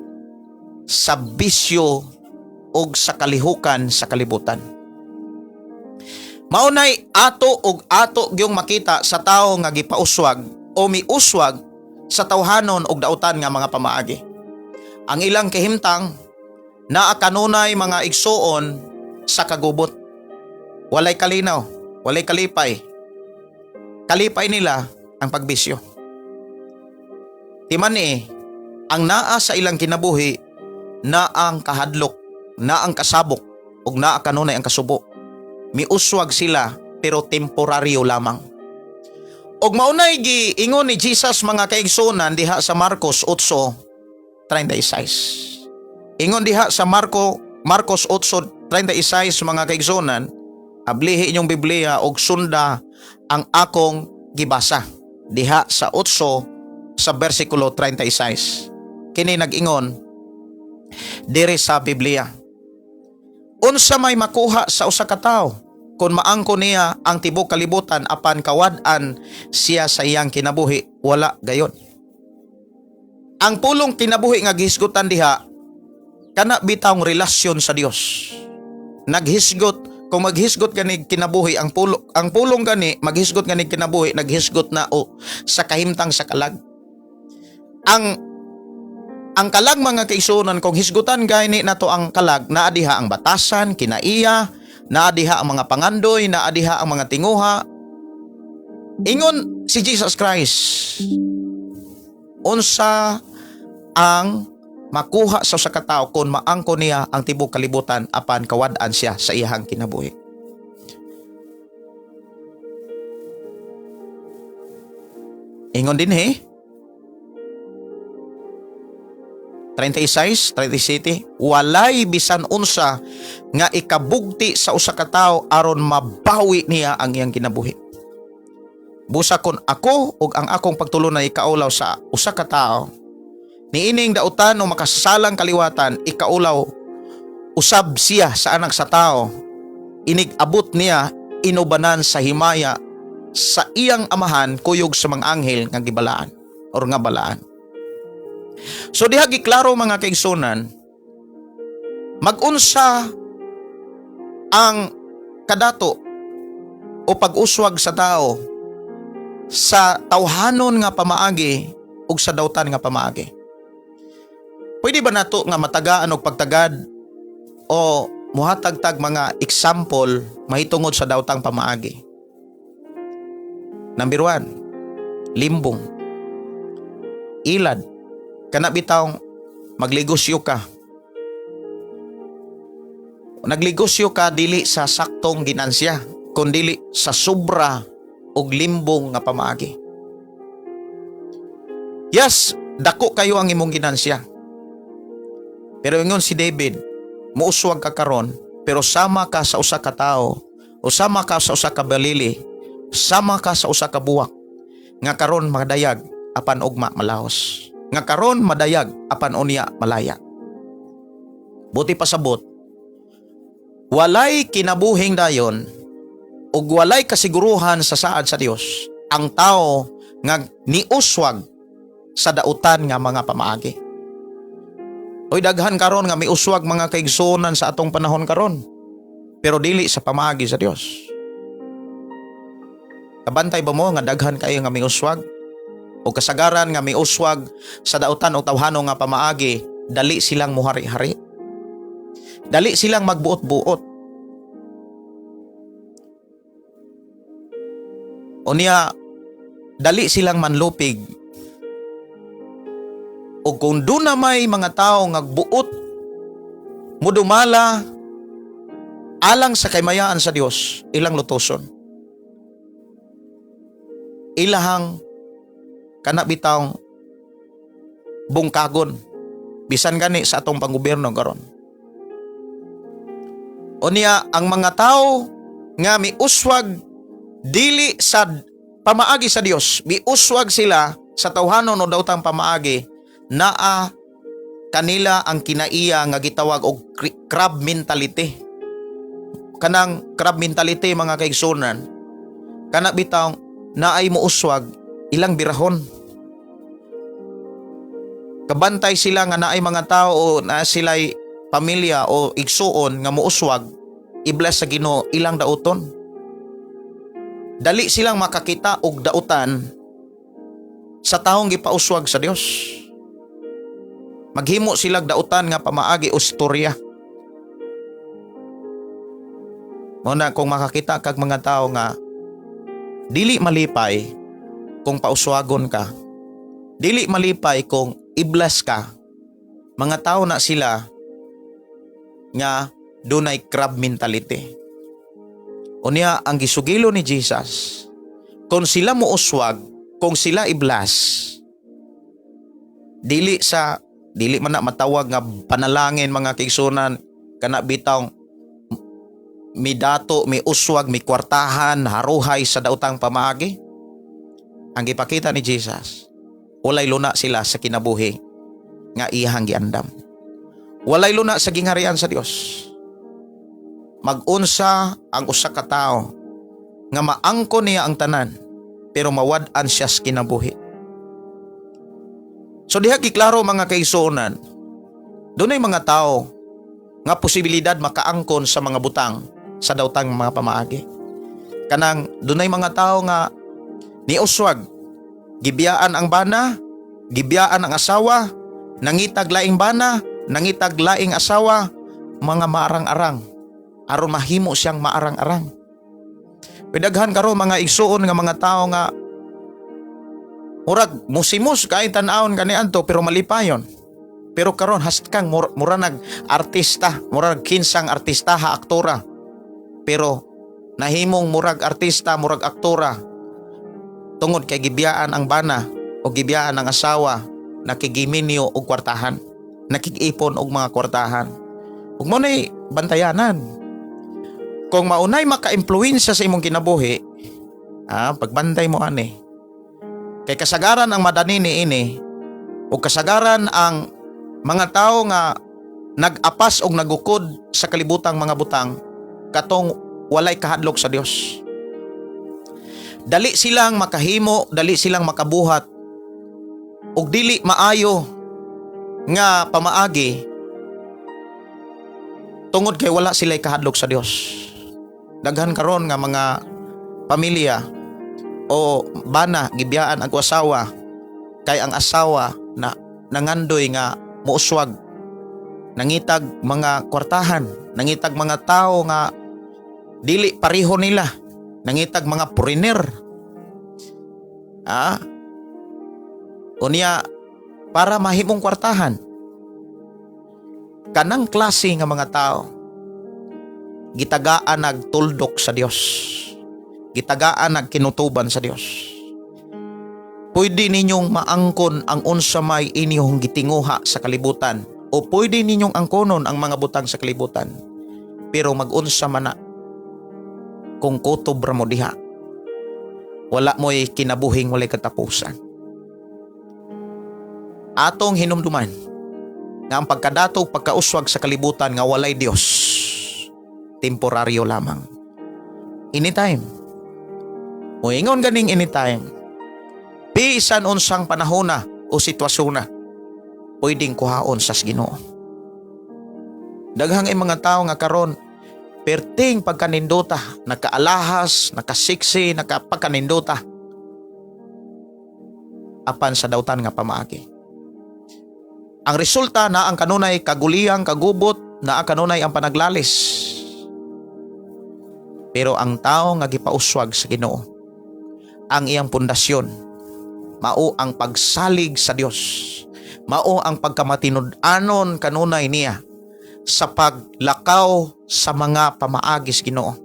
sa bisyo og sa kalihukan sa kalibutan. Maunay ato og ato gyung makita sa tao nga gipauswag o miuswag sa tawhanon og dautan nga mga pamaagi. Ang ilang kahimtang naa kanunay, mga igsuon, sa kagubot. Walay kalinaw, walay kalipay. Kalipay nila ang pagbisyo. Timan eh, ang naa sa ilang kinabuhi na ang kahadlok, na ang kasabok, ug naa kanunay ang kasubo. Miuswag sila pero temporaryo lamang. Og maunay giingon ni Jesus, mga kaigsunan, diha sa Marcos 8:36. Ingon diha sa Marcos 8:36, mga kaigsunan, ablihi inyong Biblia og sunda ang akong gibasa. Diha sa 8 sa versikulo 36. Kini nag-ingon diri sa Biblia: "Unsa may makuha sa usa ka tawo kung maangko niya ang tibok kalibutan apan kawad-an siya sa iyang kinabuhi? Wala gayon." Ang pulong kinabuhi nga gihisgutan diha, kana bitawng relasyon sa Dios. Naghisgot kung maghisgot gani kinabuhi ang pulong gani maghisgot gani kinabuhi, naghisgot na o sa kahimtang sa kalag. Ang kalag, mga kaigsunan, kung hisgutan gani nato ang kalag, naa diha ang batasan, kinaiya, naa diha ang mga pangandoy, naa diha ang mga tinguha. Ingon si Jesus Christ, unsa ang makuha sa usa ka tawo kung maangko niya ang tibok kalibutan apan kawad-an siya sa iyahang kinabuhi? Ingon din he, 36, 37, "Walay bisan unsa nga ikabugti sa usa ka tawo aron mabawi niya ang iyang kinabuhi. Busa kon ako ug ang akong pagtulunan ikaulaw sa usa ka tawo niining dautan o makasalang kaliwatan, ikaulaw usab siya sa Anak sa Tao inig abot niya inubanan sa himaya sa iyang Amahan kuyog sa mga anghel nga gibalaan or nga balaan. So diha giklaro, mga kaigsunan, magunsa ang kadato o pag-uswag sa tao sa tawhanon nga pamaagi ug sa dautan nga pamaagi. Pwede ba nato nga matagaan og pagtagad o muhatag tag mga example mahitungod sa daotang pamaagi? Number 1, limbong. Ilad. Kana bitawng magligosyo ka. Nagligosyo ka dili sa saktong ginansya, kundili sa sobra og limbong nga pamaagi. Yes, dako kayo ang imong ginansya. Pero ingon si David, muuswag ka karon, pero sama ka sa usa ka tawo, o sama ka sa usa ka balili, sama ka sa usa ka buwak, nga karon madayag apan ugma malahos. Nga karon madayag apan unya malaya. Buot pasabot, walay kinabuhing dayon ug walay kasiguruhan sa saad sa Dios ang tao nga niuswag sa dautan nga mga pamaagi. Oy, daghan karon nga miuswag, mga kaigsuonan, sa atong panahon karon. Pero dili sa pamaagi sa Dios. Kabantay ba mo nga daghan kayo nga miuswag? O kasagaran nga miuswag sa dautan o tawhano nga pamaagi, dali silang muhari-hari. Dali silang magbuot-buot. Unya, dali silang manlupig. O kung doon na may mga tao nga buot mudumala alang sa kaymayaan sa Dios, ilang lutoson. Ilahang kana bitawng bungkagon bisan gani sa atong panggobyerno karon. Unya, ang mga tao nga miuswag dili sa pamaagi sa Dios, miuswag sila sa tawhanon o daotang pamaagi, naa kanila ang kinaiya nga gitawag og crab mentality. Kanang crab mentality, mga kaigsunan, kana bitawng naay muuswag, ilang birahon. Kabantay sila nga naay mga tao o naa sila'y pamilya o igsuon nga muuswag, i-bless sa Ginoo, ilang dauton. Dali silang makakita og dautan sa taong gipauswag sa Dios. Maghimo silang dautan nga pamaagi o storya. Mao na kung makakita kag mga tao nga dili malipay kung pauswagon ka, dili malipay kung i-bless ka, mga tao na sila nga dunay crab mentality. Unya, ang gisugilo ni Jesus, kung sila mouswag, kung sila i-bless, dili man na matawag nga panalangin, mga kaigsunan, kana bitawng midato, miuswag, mikwartahan, haruhay sa daotang pamaagi. Ang gipakita ni Jesus, walay luna sila sa kinabuhi nga iyang giandam. Walay luna sa gingharian sa Dios. Mag-unsa ang usa ka tawo nga maangko niya ang tanan pero mawad-an siya sa kinabuhi. So diha giklaro, mga kaigsuonan, dunay mga tao nga posibilidad makaangkon sa mga butang sa daotang mga pamaagi. Kanang dunay mga tao nga niuswag, gibiyaan ang bana, gibiyaan ang asawa, nangitag laing bana, nangitag laing asawa, mga maarang-arang aron mahimo siyang maarang-arang. Pidaghan karon, mga igsuon, nga mga tao nga murag musimos kay tan-awon kaniadto pero malipayon. Pero karon hastkang mura nag artista, murag kinsang artista ha, aktora. Pero nahimong murag artista, murag aktora tungod kay gibiyaan ang bana o gibiyaan ang asawa, nakigiminyo og kwartahan, nakig-ipon og mga kwartahan. Ug mao nay bantayanan. Kung maunay maka-impluwensya sa imong kinabuhi, pagbantay mo ani. Kay kasagaran ang madani niini ug kasagaran ang mga tao nga nag-apas og nagukod sa kalibutang mga butang katong walay kahadlok sa Dios. Dali silang makahimo, dali silang makabuhat ug dili maayo nga pamaagi tungod kay wala sila kahadlok sa Dios. Daghan karon nga mga pamilya o bana gibiyaan ang asawa kay ang asawa na nangandoy nga muuswag, nangitag mga kwartahan, nangitag mga tao nga dili pareho nila, nangitag mga foreigner. Unya para mahimong kwartahan. Kanang klase nga mga tao gitagaan nagtuldok sa Dios. Gitagaan nagkinutuban sa Dios. Pwede ninyong maangkon ang unsa may inyong gitinguha sa kalibutan o pwede ninyong angkonon ang mga butang sa kalibutan. Pero mag-unsa man na kung kutob ra mo diha, wala mo'y kinabuhing walay katapusan. Atong hinumduman nga ang pagkadato ug pagkauswag sa kalibutan nga walay Dios, temporaryo lamang. Anytime. Moingon ganing anytime. Bisan unsang panahona o sitwasyon na, pwedeng kuhaon sa Ginoo. Daghang ay mga tao nga karon perting pagkanindota, nakaalahas, nakasiksi, nakapagkanindota apan sa dautan nga pamaagi. Ang resulta na ang kanunay kaguliyang kagubot, na ang kanunay ang panaglalis. Pero ang tao nga gipauswag sa Ginoo, ang iyang pundasyon, mao ang pagsalig sa Dios, mao ang pagkamatinud-anon kanunay niya sa paglakaw sa mga pamaagis Ginoo.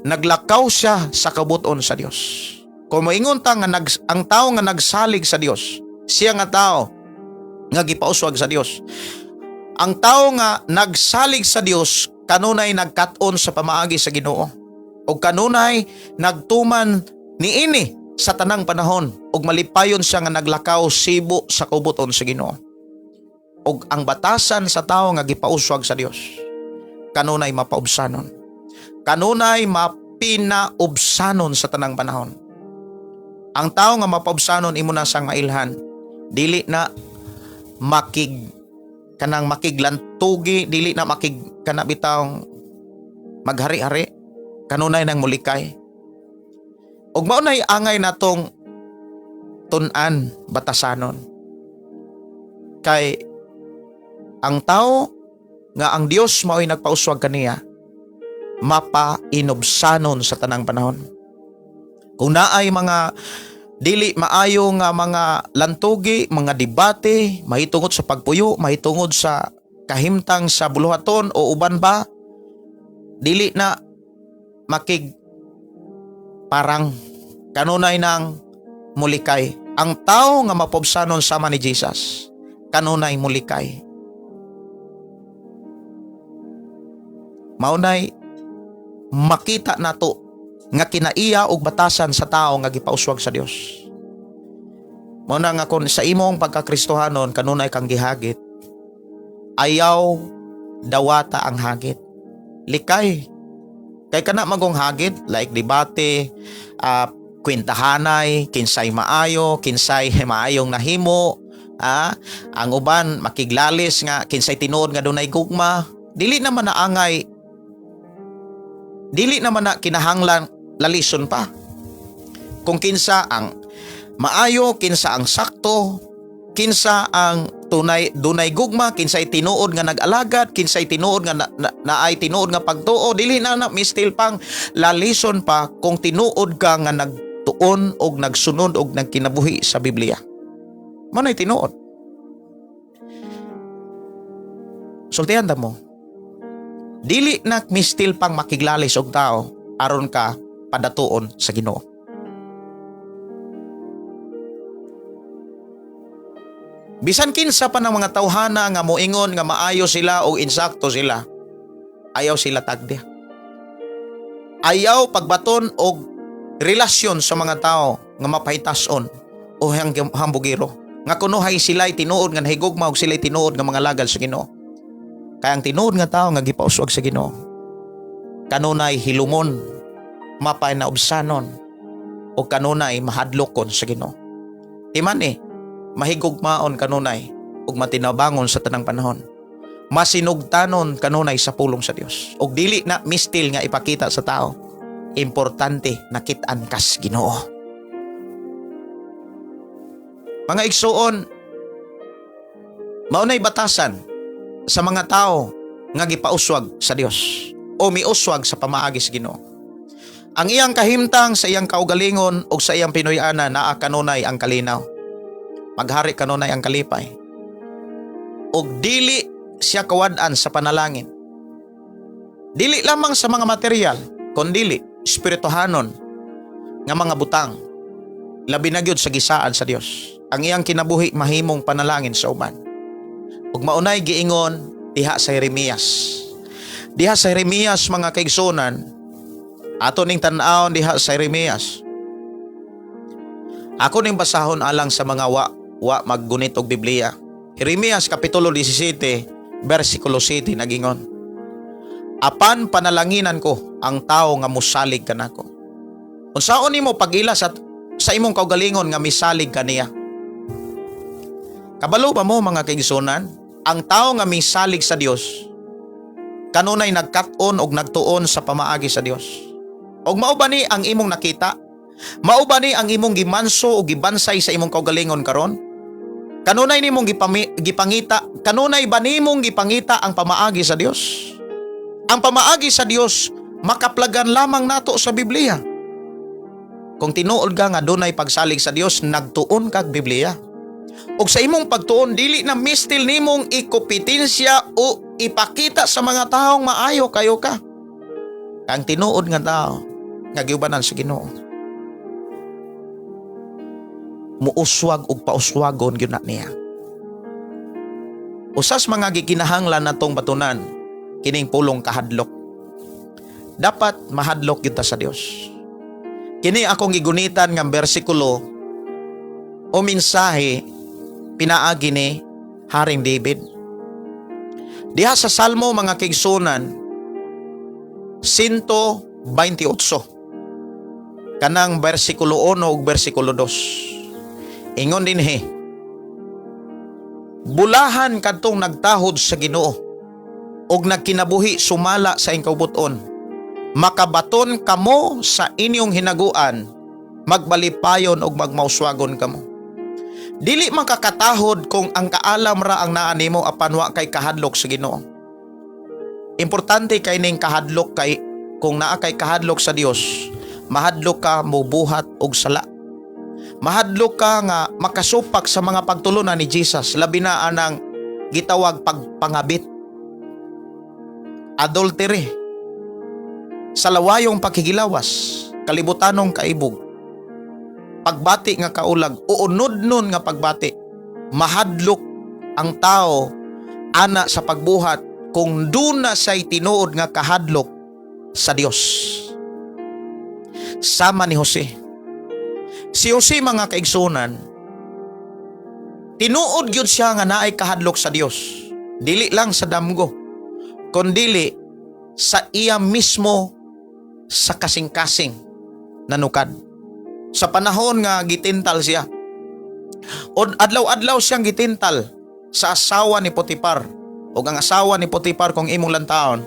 Naglakaw siya sa kabuton sa Dios. Kung moingon ta nga ang tao nga nagsalig sa Dios, siya nga tao nga gipauswag sa Dios. Ang tao nga nagsalig sa Dios kanunay nagkat-on sa pamaagi sa Ginoo. O kanunay nagtuman niini sa tanang panahon ug malipayon siya nga naglakaw sibo sa kubuton sa Ginoo. Ug ang batasan sa tao nga gipauswag sa Dios kanunay mapaubsanon. Kanunay mapinaubsanon sa tanang panahon. Ang tao nga mapaubsanon, imo na sang mailhan, dili na makig kanang makiglantugi, dili na makig kana bitawng maghari-hari, kanunay nang mulikay. Ug mao nay angay natong tun-an batasanon. Kay ang tao nga ang Dios mao'y nagpauswag kaniya, mapainubsanon sa tanang panahon. Kung naay mga dili maayo nga mga lantugi, mga debate, mahitungod sa pagpuyo, mahitungod sa kahimtang sa buluhaton o uban ba, dili na makig parang, kanunay nang mulikay. Ang tao nga mapobsanon sama ni Jesus, kanunay mulikay. Maunay makita nato nga kinaiya og batasan sa tao nga gipauswag sa Dios. Mao na nga kon sa imong pagkakristohanon kanunay kang gihagit, ayaw dawata ang hagit. Likay. Kay kana magong hagit like debate, kwentahanay, kinsay maayo, kinsay maayong nahimo, ang uban makiglalis nga kinsay tinuod nga dunay gugma, dili naman na angay, dili naman na kinahanglan lalison pa. Kung kinsa ang maayo, kinsa ang sakto, kinsa ang tunay dunay gugma, kinsay tinuod nga nag-alagad, kinsay tinuod nga naay tinuod nga pagtuo, dili na na mistil pang lalison pa kung tinuod ka nga nagtuon og nagsunod og nagkinabuhi sa Biblia. Mao nay tinuod. Sultihan ta mo. Dili na mistil pang makiglalis og tao aron ka padatuon sa Ginoo. Bisan kinsa pa ng mga tawhana nga moingon nga maayo sila o insakto sila, Ayaw sila tagdi. Ayaw pagbaton og relasyon sa mga tao nga mapahitason o hambugiro. Nga kunuhay sila'y tinuod nga nahigugma og sila'y tinuod nga mga lagad sa Ginoo. Kaya ang tinuod nga tao nga gipauswag sa Ginoo, kanunay hilumon, mapanaubsanon, o kanunay mahadlokon sa Ginoo. Timan eh, mahigugmaon kanunay ug matinabangon sa tanang panahon. Masinugtanon kanunay sa pulong sa Dios. Ug dili na mistil nga ipakita sa tao. Importante nakit-an kas Ginoo. Mga igsuon, maunay batasan sa mga tao nga gipauswag sa Dios o miuswag sa pamaagi sa Ginoo. Ang iyang kahimtang sa iyang kaugalingon ug sa iyang Pinoy-ana, naa kanunay ang kalinaw. Maghari kanunay ang kalipay. Ug dili siya kawad-an sa panalangin. Dili lamang sa mga material, kundili espirituhanon nga mga butang. Labi na gyud sa gisaad sa Dios. Ang iyang kinabuhi mahimong panalangin sa uban. Ug maunay giingon diha sa Jeremias. Diha sa Jeremias, mga kaigsunan, ato ning tan-awon diha sa Jeremias. Ako ning basahon alang sa mga wa maggunit og Biblia. Jeremias kapitulo 17 versikulo 7, nagingon: "Apan panalanginan ko ang tao nga musalig kanako." Unsaon nimo pag-ila sa imong kaugalingon nga misalig kaniya? Kabalo ba mo, mga kaigsunan, ang tao nga misalig sa Dios kanunay nagkat-on og nagtuon sa pamaagi sa Dios? Og mao ba ni ang imong nakita? Mao ba ni ang imong gimanso o gibansay sa imong kaugalingon karon? Kanunay nimong gipangita, kanunay ba nimong gipangita ang pamaagi sa Dios? Ang pamaagi sa Dios makaplagan lamang nato sa Biblia. Kung tinuod ka nga dunay pagsalig sa Dios, nagtuon kag Biblia. Ug sa imong pagtuon, dili na mistil nimong ikompetensya o ipakita sa mga taong maayo kayo ka. Ang tinuod nga tao nga giubanan sa Ginoo, muuswag ug pauswagon gyud na niya. Usas mga gikinahanglan natong batunan kining pulong kahadlok. Dapat mahadlok gyud ta sa Dios. Kini akong gigunitan nga bersikulo o mensahe pinaagi ni Haring David. Diha sa Salmo, mga kaigsunan, 128 kanang bersikulo 1 ug bersikulo 2. Ingon dinhi: "Bulahan kadtong nagtahod sa Ginoo ug nagkinabuhi sumala sa iyang kaubuton. Makabaton kamo sa inyong hinaguan, magbalipayon ug magmauswagon kamo." Dili makakatahod kung ang kaalam ra ang naa nimo apan wa kay kahadlok sa Ginoo. Importante kay ning kahadlok, kay kung naa kay kahadlok sa Dios, mahadlok ka mubuhat og sala. Mahadlok ka nga makasupak sa mga pagtulunan ni Jesus, labi na anang gitawag pagpangabit. Adultery. Sa lawayong pakigilawas, kalibutanong kaibog, pagbati nga kaulag, uunod nun nga pagbati, mahadlok ang tao ana sa pagbuhat kung duna say tinuod nga kahadlok sa Dios. Sama ni Jose. Si Jose, mga kaigsunan, tinuod gyud siya nga naay kahadlok sa Dios. Dili lang sa damgo, kundili sa iya mismo sa kasing-kasing nanukad. Sa panahon nga gitintal siya. O adlaw-adlaw siyang gitintal sa asawa ni Potifar. O ang asawa ni Potifar, kung imong lantaon,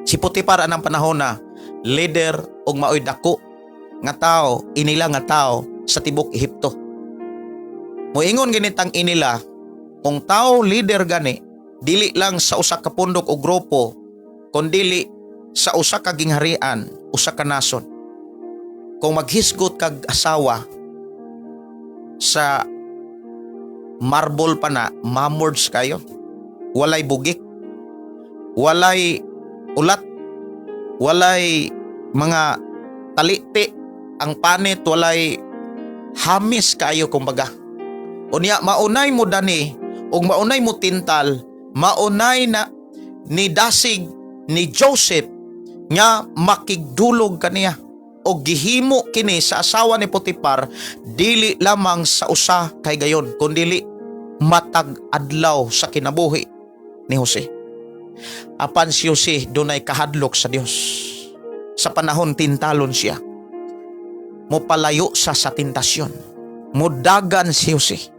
si Potifar anang panahon na leader og maoy dako nga tao, inila nga tao sa tibok Ehipto. Moingon ganitang inila, kung tao leader gani, dili lang sa usa ka pundok o grupo, kundili sa usa ka gingharian, usa ka nasod. Kung maghisgot kag asawa sa marble pa na, mamords kayo. Walay bugik, walay ulat, walay mga taliti, ang panit walay hamis kayo kumbaga. Unya maunay mo dani ug maunay mo tintal, maunay na ni dasig ni Joseph nga makigdulog kaniya o gihimo kini sa asawa ni Potifar dili lamang sa usa kay gayon kundili matag adlaw sa kinabuhi ni Jose. Apan si Jose dunay kahadlok sa Dios. Sa panahon tintalon siya, mopalayo sa tentasyon. Mudagan si Jose.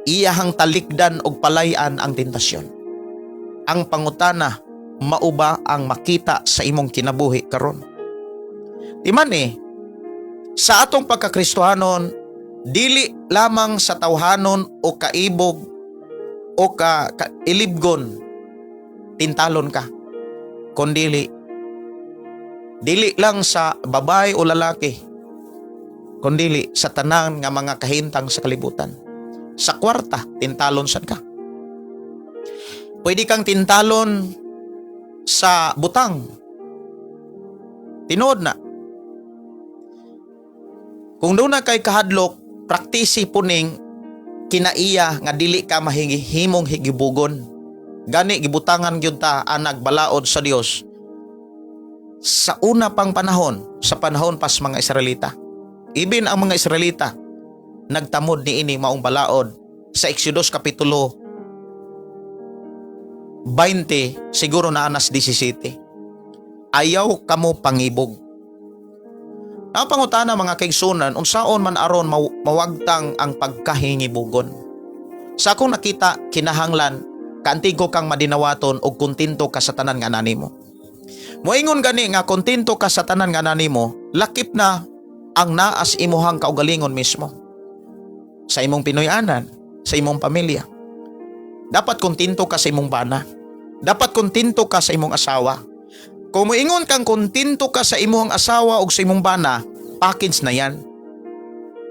Iyahang talikdan og palayan ang tentasyon. Ang pangutana, mao ba ang makita sa imong kinabuhi karon? Di man eh, sa atong pagkakristohanon, dili lamang sa tawhanon o kaibog o ka ilibgon, tintalon ka. Kundili, dili lang sa babae o lalaki, kundili sa tanan nga mga kahintang sa kalibutan. Sa kwarta, tintalon sad ka. Pwede kang tintalon sa butang. Tinuod na. Kung duna kay kahadlok, praktisi puning kinaiya nga dili ka mahimong higibugon. Gani gibutangan gyud ta anag balaod sa Dios sa una pang panahon, sa panahon pas mga Israelita. Ibin ang mga Israelita nagtamod niini maong balaod sa Exodus kapitulo 20, siguro na anas 17. Ayaw kamo pangibog. Ang pangutana, mga kaigsunan, unsaon man aron mawagtang ang pagkahingibugon? Sa akong nakita, kinahanglan kaantigo kang madinawaton og kontento ka sa tanan nga nimo. Moingon gani nga kontento ka sa tanan nga nimo, lakip na ang naas imuhang kaugalingon mismo. Sa imong Pinoy-anan, sa imong pamilya. Dapat kontento ka sa imong bana. Dapat kontento ka sa imong asawa. Kung moingon kang kontento ka sa imong asawa o sa imong bana, package na yan.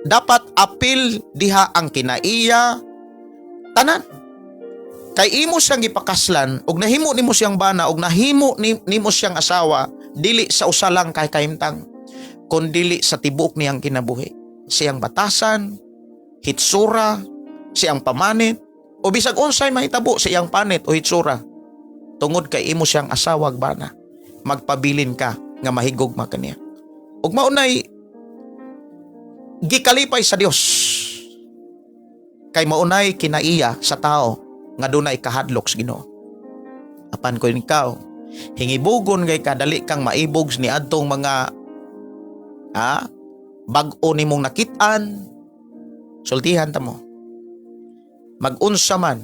Dapat apil diha ang kinaiya, tanan. Kay imo siyang gipakaslan ug nahimo nimo siyang bana ug nahimo nimo siyang asawa dili sa usa lang kay kahimtang kundili sa tibuok niyang kinabuhi. Siyang batasan, hitsura, siyang pamanit, o bisag unsay mahitabo sa iyang panit o hitsura. Tungod kay imo siyang asawa ug bana, magpabilin ka nga mahigugma kaniya. Ug maunay gikalipay sa Dios kay maunay kinaiya sa tao nga dunay kahadlok sa Ginoo. Apan kung ikaw hingibugon kay kadali kang maibog ni adtong mga bag-o nimong nakit-an, sultihan ta mo. Mag-unsa man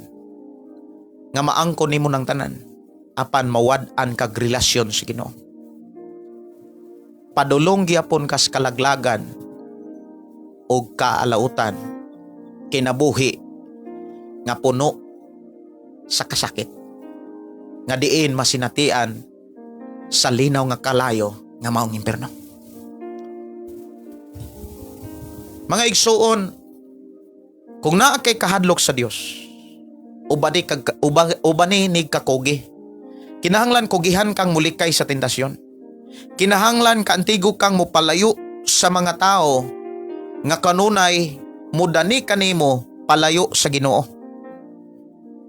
nga maangkon nimo ng tanan apan mawad-an kag relasyon sa Ginoo. Padulong gyapon kas kalaglagan og kaalautan, kinabuhi nga puno sa kasakit nga diin masinatian sa linaw nga kalayo nga maong impierno. Mga igsuon, kung naa kay kahadlok sa Dios, ubani kag ubani ni kakugi. Kinahanglan kugihan kang mulikay sa tentasyon. Kinahanglan kaantigo kang mopalayo sa mga tao nga kanunay mudani kanimo palayo sa Ginoo.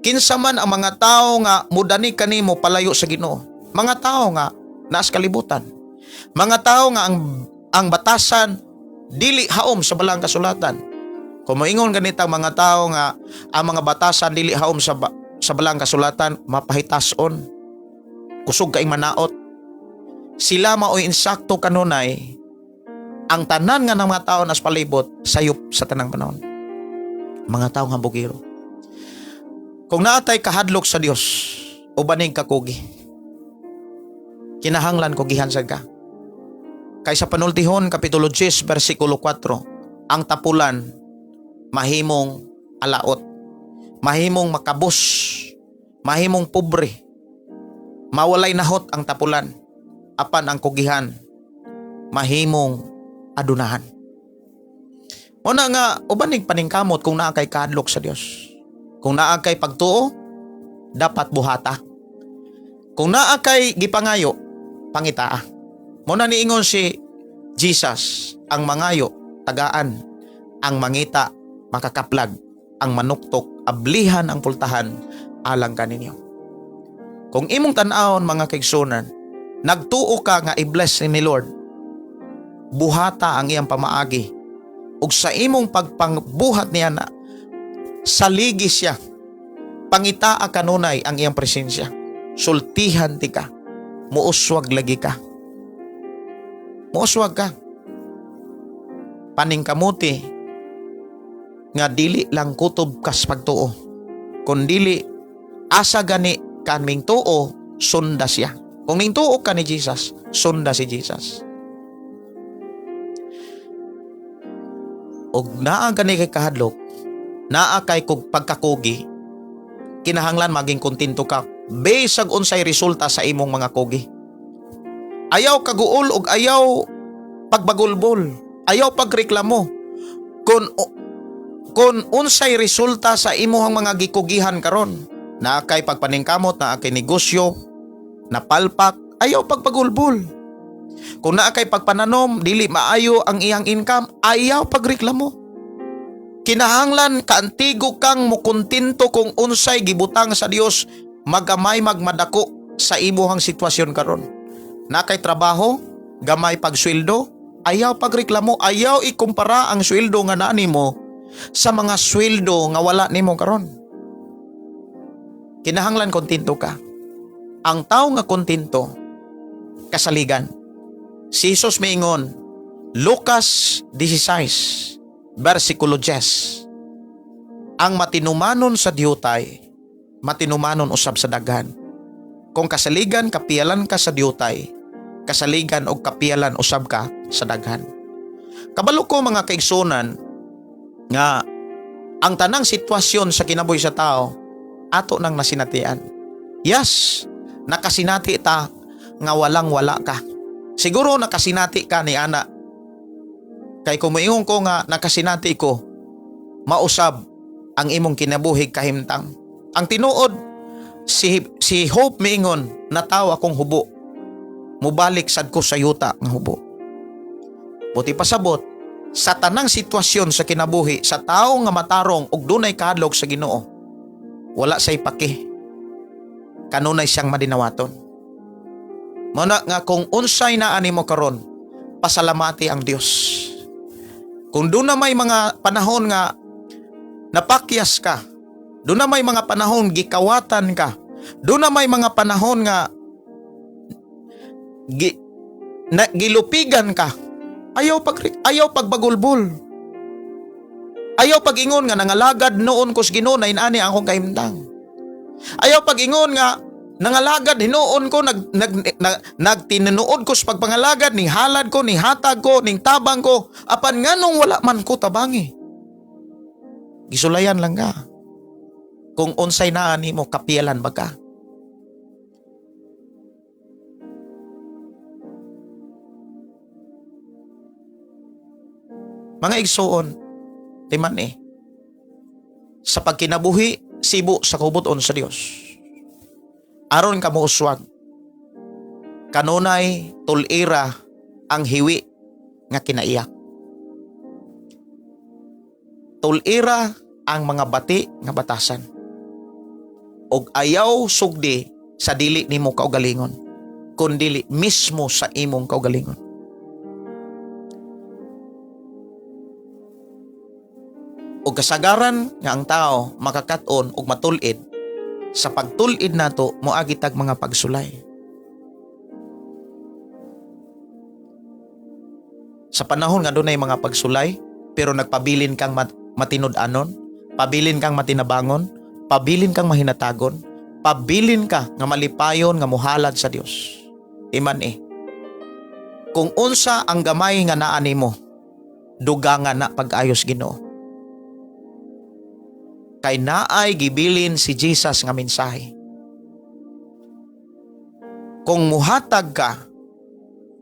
Kinsa man ang mga tao nga mudani kanimo palayo sa Ginoo? Mga tao nga naas kalibutan. Mga tao nga ang batasan dili haom sa balang kasulatan. Kung moingon ganita ang mga tao nga ang mga batasan dili haom sa balang kasulatan, mapahitason. Kusog kay manaot. Sila mao'y insakto kanunay ang tanan nga ng mga tao nas palibot sayop sa tanang panahon. Mga tao nga bugiro. Kung naatay kahadlok sa Dios, ubaning kakugi. Kinahanglan kugihan sad ka. Kay sa Panultihon kapitulo 10 bersikulo 4, ang tapulan mahimong alaot, mahimong makabos, mahimong pobre. Mawalay nahot ang tapulan, apan ang kugihan mahimong adunahan. Una nga ubaning paningkamot kung naa kay kahadlok sa Dios. Kung naa kay pagtuo, dapat buhata. Kung naa kay gipangayo, pangitaa. Muna niingon si Jesus, ang mangayo, tagaan, ang mangita, makakaplag, ang manuktok, ablihan ang pultahan, alang kaninyo. Kung imong tan-awon, mga kaigsunan, nagtuo ka nga i-bless ni Lord, buhata ang iyang pamaagi. Ug sa imong pagpangbuhat niya na, saligi siya. Pangitaa kanunay ang iyang presensya. Sultihan ti ka. Muuswag lagi ka. Muuswag ka. Paningkamuti nga dili lang kutob kas pagtuo, kundili asa gani kaming tuo, sunda siya. Kung ning tuo ka ni Jesus, sunda si Jesus. Og naa gani kay kahadlok, naa kay kog pagkakugi, kinahanglan maging kontento ka bisag unsay resulta sa imong mga kugi. Ayaw kaguol og ayaw pagbagulbol, ayaw pagreklamo. Kung unsay resulta sa imong mga gikugihan karon, naa kay pagpaningkamot, naa kay negosyo, napalpak, ayaw pagpagulbol. Kung naa kay pagpananom, dili maayo ang iyang income, ayaw pagreklamo. Kinahanglan kaantigo kang mukontento kung unsay gibutang sa Dios, magamay magmadako sa imuhang sitwasyon karon. Naa kay trabaho, gamay pagsweldo, ayaw pagreklamo, ayaw ikumpara ang sweldo nga naa nimo sa mga sweldo nga wala nimo karon. Kinahanglan kontento ka. Ang tao nga kontento, kasaligan. Si Jesus miingon, Lucas 16, versikulo 10. Ang matinumanon sa diutay, matinumanon usab sa daghan. Kung kasaligan kapiyalan ka sa diutay, kasaligan og kapiyalan usab ka sa daghan. Kabalo ko, mga kaigsunan, nga ang tanang sitwasyon sa kinabuhi sa tao ato nang nasinatian. Yes, nakasinati ta nga walang wala ka. Siguro nakasinati ka ni ana. Kay kung moingon ko nga nakasinati ko, mausab ang imong kinabuhi kahimtang. Ang tinuod, si Job miingon, "Nataw akong hubo. Mubalik sad ko sa yuta nga hubo." Buot ipasabot, sa tanang sitwasyon sa kinabuhi sa tawo nga matarong ug dunay kahadlok sa Ginoo, wala say paki. Kanunay siyang madinawaton. Mao na nga kung unsay naa nimo karon, pasalamati ang Dios. Kung doon na may mga panahon nga napakyas ka, doon na may mga panahon gikawatan ka, doon na may mga panahon nga gilupigan ka, ayaw pagbagulbol. Ayaw pag-ingon nga nangalagad noon ko sa Ginoo na inani akong kahimtang. Ayaw pag-ingon nga nangalagad hinuon ko, nag nag, nag nagtinuod ko sa pagpangalagad, ning halad ko, ning hatag ko, ning tabang ko, apan nganong wala man ko tabangi. Gisulayan lang ka. Kung unsay naa nimo, kapiyalan ba ka? Mga igsuon, timan eh. Sa pagkinabuhi, sibo sa kabubut-on sa Dios. Aron ka mouswag. Kanunay tulira ang hiwi nga kinaiyak. Tulira ang mga bati nga batasan. Og ayaw sugdi sa dili nimo kaugalingon, kundili mismo sa imong kaugalingon. Og kasagaran nga ang tao makakat-on og matul-id, sa pagtul-id nato moagi tag mga pagsulay. Sa panahon nga dunay mga pagsulay pero nagpabilin kang matinud-anon, pabilin kang matinabangon, pabilin kang mahinatagon, pabilin ka nga malipayon nga muhalad sa Dios. Iman eh. Kung unsa ang gamay nga naa nimo, dugangan na pag-ayos Ginoo. Kay naay gibilin si Jesus nga mensahe. Kung muhatag ka,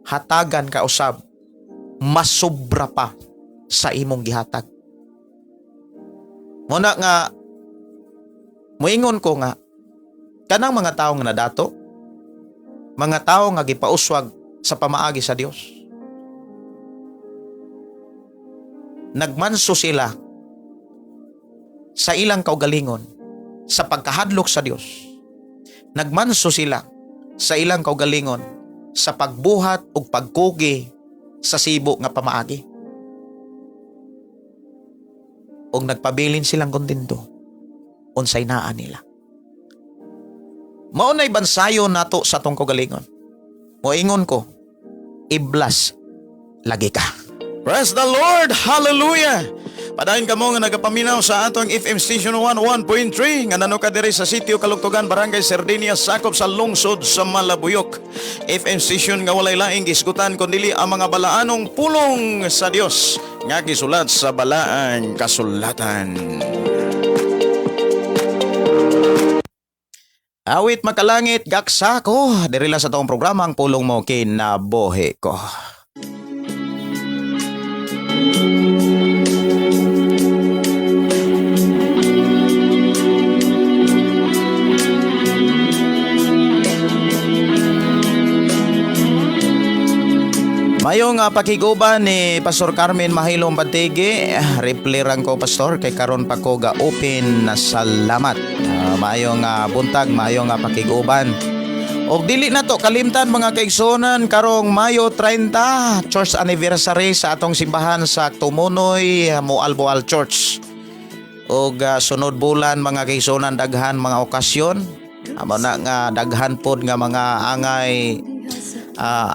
hatagan ka usab, masobra pa sa imong gihatag. Mao na nga muingon ko nga kanang mga tawo nga nadato, mga tawo nga gipauswag sa pamaagi sa Dios, nagmanso sila sa ilang kaugalingon sa pagkahadlok sa Dios. Nagmanso sila sa ilang kaugalingon sa pagbuhat ug pagkugi sa sibo nga pamaagi. Ug nagpabilin silang kontento unsay naa nila. Mao na'y bansayo nato sa atong kaugalingon. Moingon ko, i-bless lagi ka. Praise the Lord! Hallelujah! Padayon kamo nga nagapaminaw sa atong FM Station 11.3 nga nano ka diri sa Sitio Kalugtugan, Barangay Sardinia, sakop sa lungsod sa Malabuyok. FM station nga walay laing gisgutan kundi ang mga balaanong pulong sa Dios nga gisulat sa balaang kasulatan. Awit makalangit, gaksa ko. Diri lang sa atong programa ang pulong mo kinabuhi ko. Mayong pakiguban ni Pastor Carmen Mahilong Batigi. Reply rang ko, Pastor, kay karon pa ko ga open na salamat. Maayong buntag, maayong pakiguban. Og dili na to kalimtan, mga kaigsunan, karong Mayo 30, church anniversary sa atong simbahan sa Tumunoy, Moalboal Church. Og sunod bulan, mga kaigsunan, daghan mga okasyon. Amo na nga daghan pod nga mga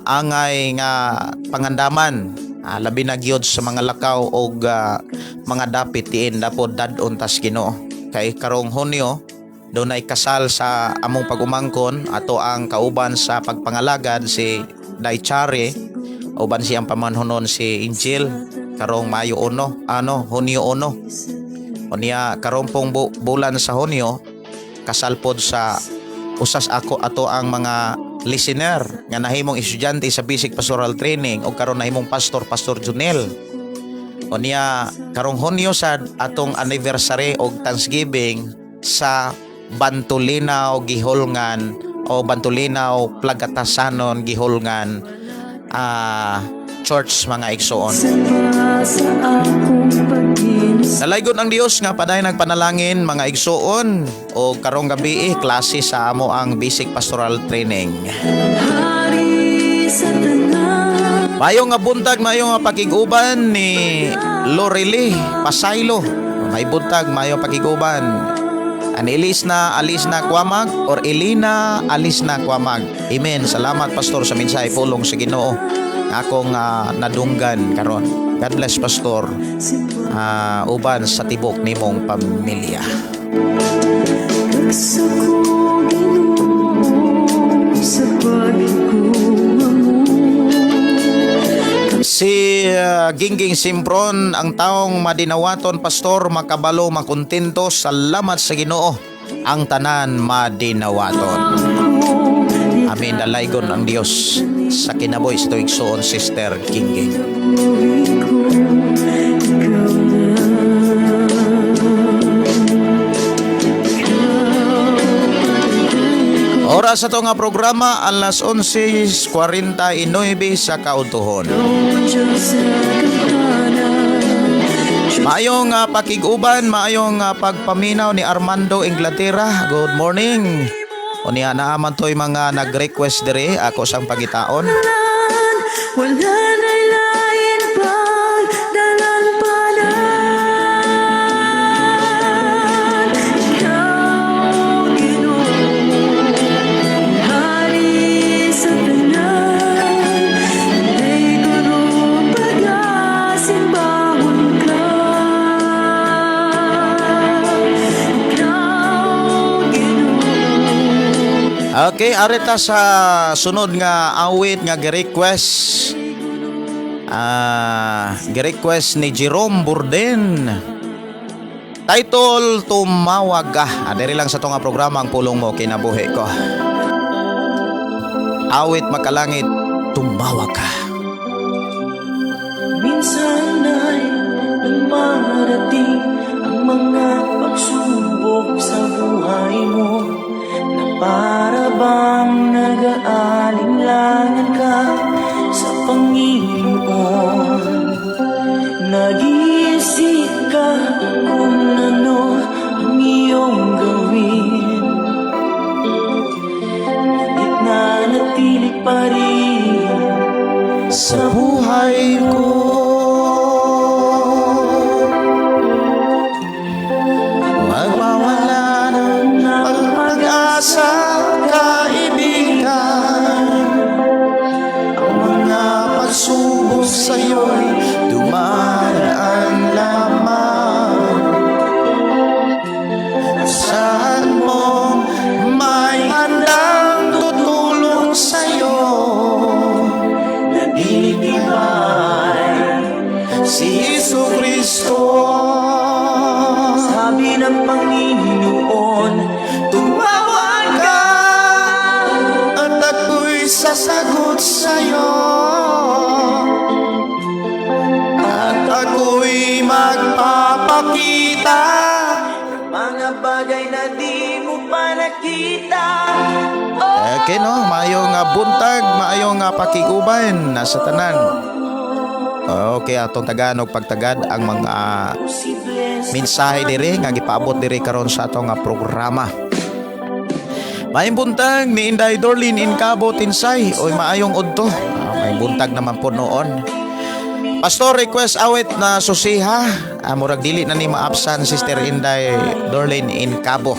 angay nga pangandaman, labi na gyud sa mga lakaw og mga dapit tiin dapod dad-on tas Ginoo kay karong Hunyo dunay kasal sa among pag-umangkon, ato ang kauban sa pagpangalagad si Daichari, uban siyang pamanhonon si Angel, karong Mayo 1, ano, Hunyo 1. Unya karong pong bulan sa Hunyo kasal pod sa usas ako ato ang mga listener nga nahimong estudyante sa basic pastoral training o karon nahimong pastor, Pastor Junel. Unya karong Hunyo sad atong anniversary og Thanksgiving sa Bantulinaw Giholngan o Bantulinaw Plagatasanon Giholngan Church, mga igsoon. Sa akong pag-inis. Nalaygon ang Dios nga padayon nagpanalangin, mga igsoon, o karong gabi klase sa amo ang basic pastoral training. Hari sa tanan. Maayong nga buntag, maayong nga pakiguban ni Lorely Pasaylo. May buntag, maayong pakiguban. An Elis na alis na kwamag or Elina alis na kwamag. Amen. Salamat, Pastor, sa mensahe pulong sa Ginoo akong nadunggan karon. God bless, Pastor. Uban sa tibok nimong pamilya. Sa ko Ginoo sa paghigugma mo. Si Gingging Simpron, ang taong madinawaton, Pastor, makabalo, makontento, salamat sa Ginoo. Ang tanan madinawaton. Amin, dalaygon ang Dios sa kinabuhi sa tuig suon, Sister Gingging. Ko, ikaw na. Oras sa nga programa, alas 11.49 sa kautuhon. Diyos sa kampanan. Maayong pakiguban, maayong pagpaminaw ni Armando Inglaterra. Good morning. Unya naaman to'y mga nag-request dire ako sang pagitaon. Wala na'y lain pang dalangpanan. Ikaw, Ginoo, hari sa tanan. Nay pagasimbahon ka. Ikaw, Ginoo. Okay, arita sa sunod nga awit nga gi-request. Gi-request ni Jerome Burden. Title, Tumawag Ka. Diri lang sa tunga programa ang pulong mo kinabuhi ko. Awit makalangit, Tumawag Ka. Minsan ay dumarating ang mga pagsubok sa buhay mo na para bang nag-aalinlangan ka sa Panginoon. Nag-iisip ka kung ano ang iyong gawin. nakita. Okay, no? Maayong buntag, maayong pakiguban na sa tanan. Okay, atong tagaan og pagtagad ang mga mensahe diri nga gipaabot diri karon sa atong programa. Maayong buntag ni Inday Dorlin in Cabo Tinsay. Oy, maayong udto. May buntag naman po noon. Pastor, request awit na "Susiha." Murag dili na ni maabsan, Sister Inday Dorlin in Cabo.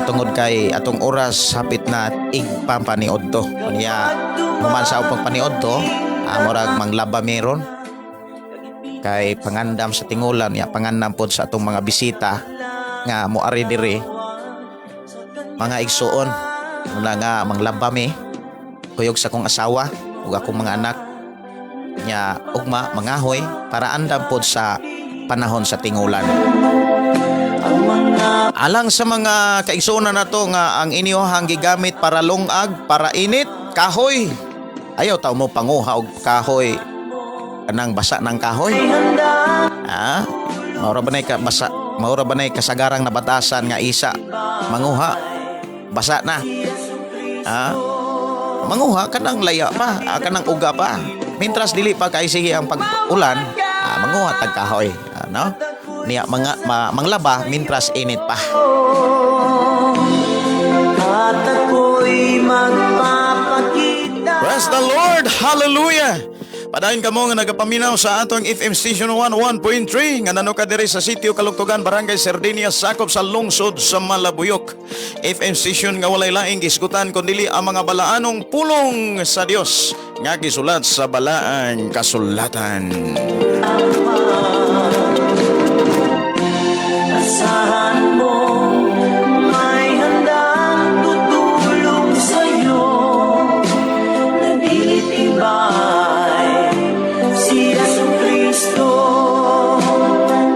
Tungod kay atong oras hapit na igpapaniudto. Unya human sa upang paniudto, murag manglaba meron kay pangandam sa tingulan ya, pangandam pod sa atong mga bisita nga moari diri, mga igsuon. Muna nga manglaba mi kuyog sa akong asawa ug akong mga anak nya, ugma mangahoy para andam pod sa panahon sa tingulan. Alang sa mga kaigsuonan nato nga ang inyohang gigamit para lungag, para init, kahoy. Ayaw taw mo panguha og kahoy kanang basa ng kahoy. Ah, maura ba ka basa, maura ba nay kasagarang nabatasan nga isa manguha basa na. Ah, manguha kanang laya pa, kanang uga pa. Mintras dili pa kay sige ang pag-ulan, manguha tag kahoy, no? Niya mga manglaba mintras init pa. At ako'y magpapakita. Praise the Lord! Hallelujah! Padayon kamo nga nagapaminaw sa atong FM Station 101.3 nga nano ka diri sa Sitio Kalugtugan, Barangay Sardinia, sakop sa lungsod sa Malabuyok. FM station nga walay laing gisgutan kundi ang mga balaanong pulong sa Dios nga gisulat sa balaang kasulatan. Asahan mo, may handang tutulong sa'yo na di tibay, si Yesu Kristo.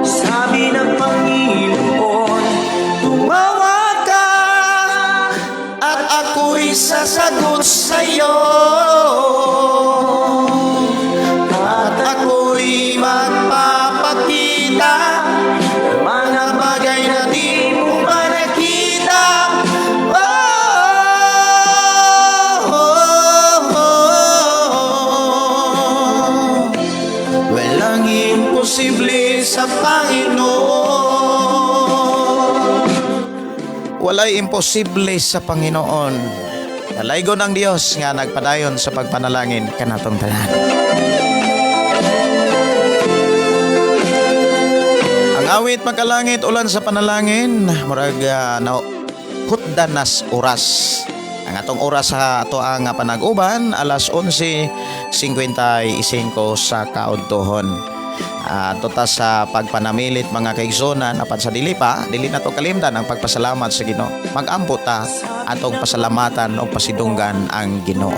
Sabi ng Panginoon, Tumawag ka at ako'y sasagot sa'yo. At ako'y magpapakita mga bagay na di mo pa nakita. Oh. Walang imposible sa Panginoon. Walay imposible sa Panginoon. Dalaygon ang Dios nga nagpadayon sa pagpanalangin kanatong tanan. Ang awit "Makalangit Ulan sa Panalangin", murag na hutdan nas oras. Ang atong oras sa ato ang panag-uban, alas 11:55 sa kaudtohon. Tota sa pagpanamilit, mga kaigsunan, apan sa dili pa, dili na to kalimtan ang pagpasalamat sa Ginoo. Magampo ta, atong pasalamatan o pasidunggan ang Ginoo.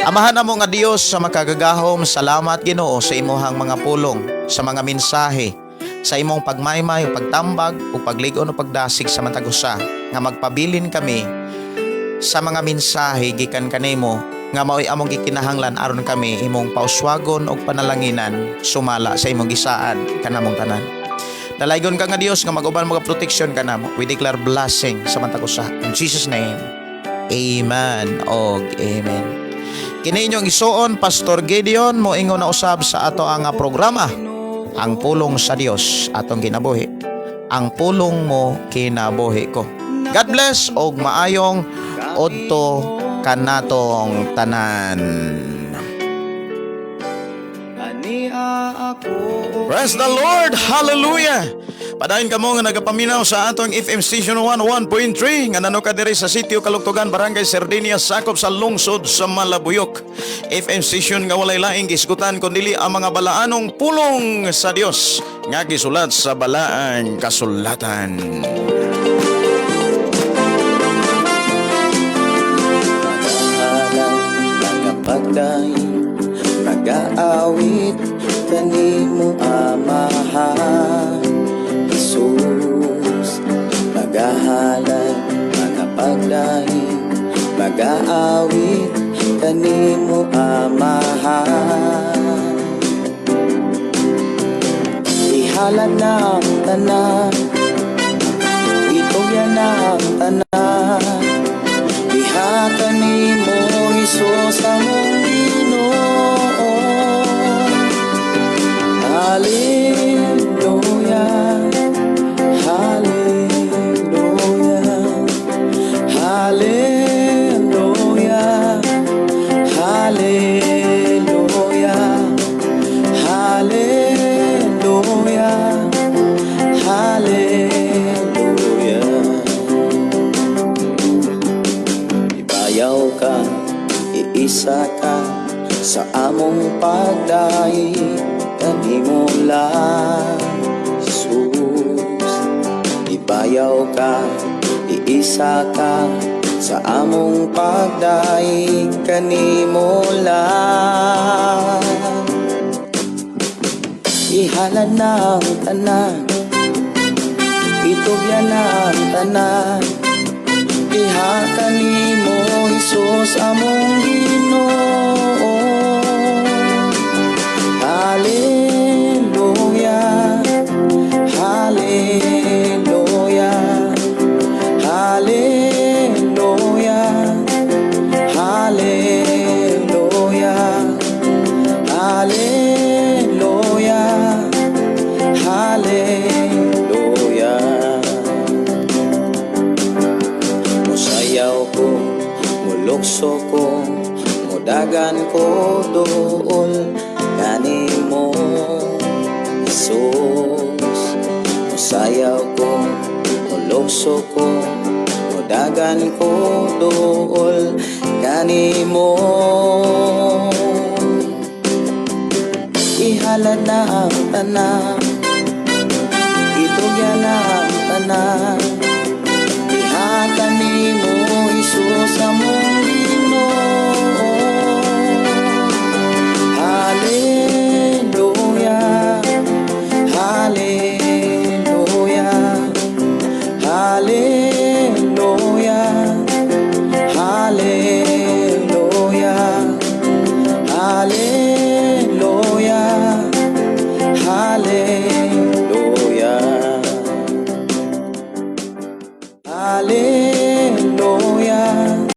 Amahan namo nga Dios sa makagagahom, salamat, Ginoo, sa imuhang mga pulong, sa mga mensahe, sa imong pagmaymay, pagtambag, o pagligon o pagdasig sa matag usa nga magpabilin kami sa mga mensahe gikan kanimo nga mao'y among gikinahanglan aron kami imong pauswagon og panalanginan sumala sa imong gisaad kanamong tanan. Dalaygon ka nga Dios nga mag-uban, mga protection kanamo. We declare blessing sa matag usa. In Jesus' name. Amen og amen. Kini inyong isuon, Pastor Gideon, moingon na usab sa ato ang programa, "Ang Pulong sa Dios Atong Kinabuhi". Ang pulong mo kinabuhi ko. God bless og maayong udto kanatong tanan. Ania ako. Praise the Lord! Hallelujah! Padayon kamo nga nagapaminaw sa atong FM Station 101.3 nga nano ka diri sa Sitio Kalugtugan, Barangay Sardinia, sakop sa lungsod sa Malabuyok. FM station nga walay laing gisgutan kundi ang mga balaanong pulong sa Dios nga gisulat sa balaang kasulatan. Magahalay, magapagdaig, magaawit kanimo, Amahan Jesus. Magahalay, magapagdaig, magaawit kanimo, Amahan. Ihalad na ang tanan. Itugyan. na ang tanan. Iha kanimo, Hesus, among Ginoo. Hallelujah. Hallelujah. Hallelujah. Hallelujah. Hallelujah. Hallelujah. Ibayaw ka, iisa ka sa among pagdaig kanimo lang, Jesus. Ibayaw ka, iisa ka sa among pagdaig kanimo lang. Ihalad na ang tanan, itugyan na ang tanan. Iha kanimo, Hesus, among Ginoo. Hallelujah. Hallelujah. Hallelujah. Hallelujah. Hallelujah. Hallelujah. Musayaw ko, mulukso ko, mudagan ko duol kanimo, Jesus. Musayaw ko, mulukso ko, mudagan ko duol kanimo. Ihalad na ang tanan, itugyan na ang tanan. Iha kanimo, Hesus, among Ginoo. Hallelujah. Hallelujah. Hallelujah. Hallelujah. Hallelujah. Hallelujah. Hallelujah.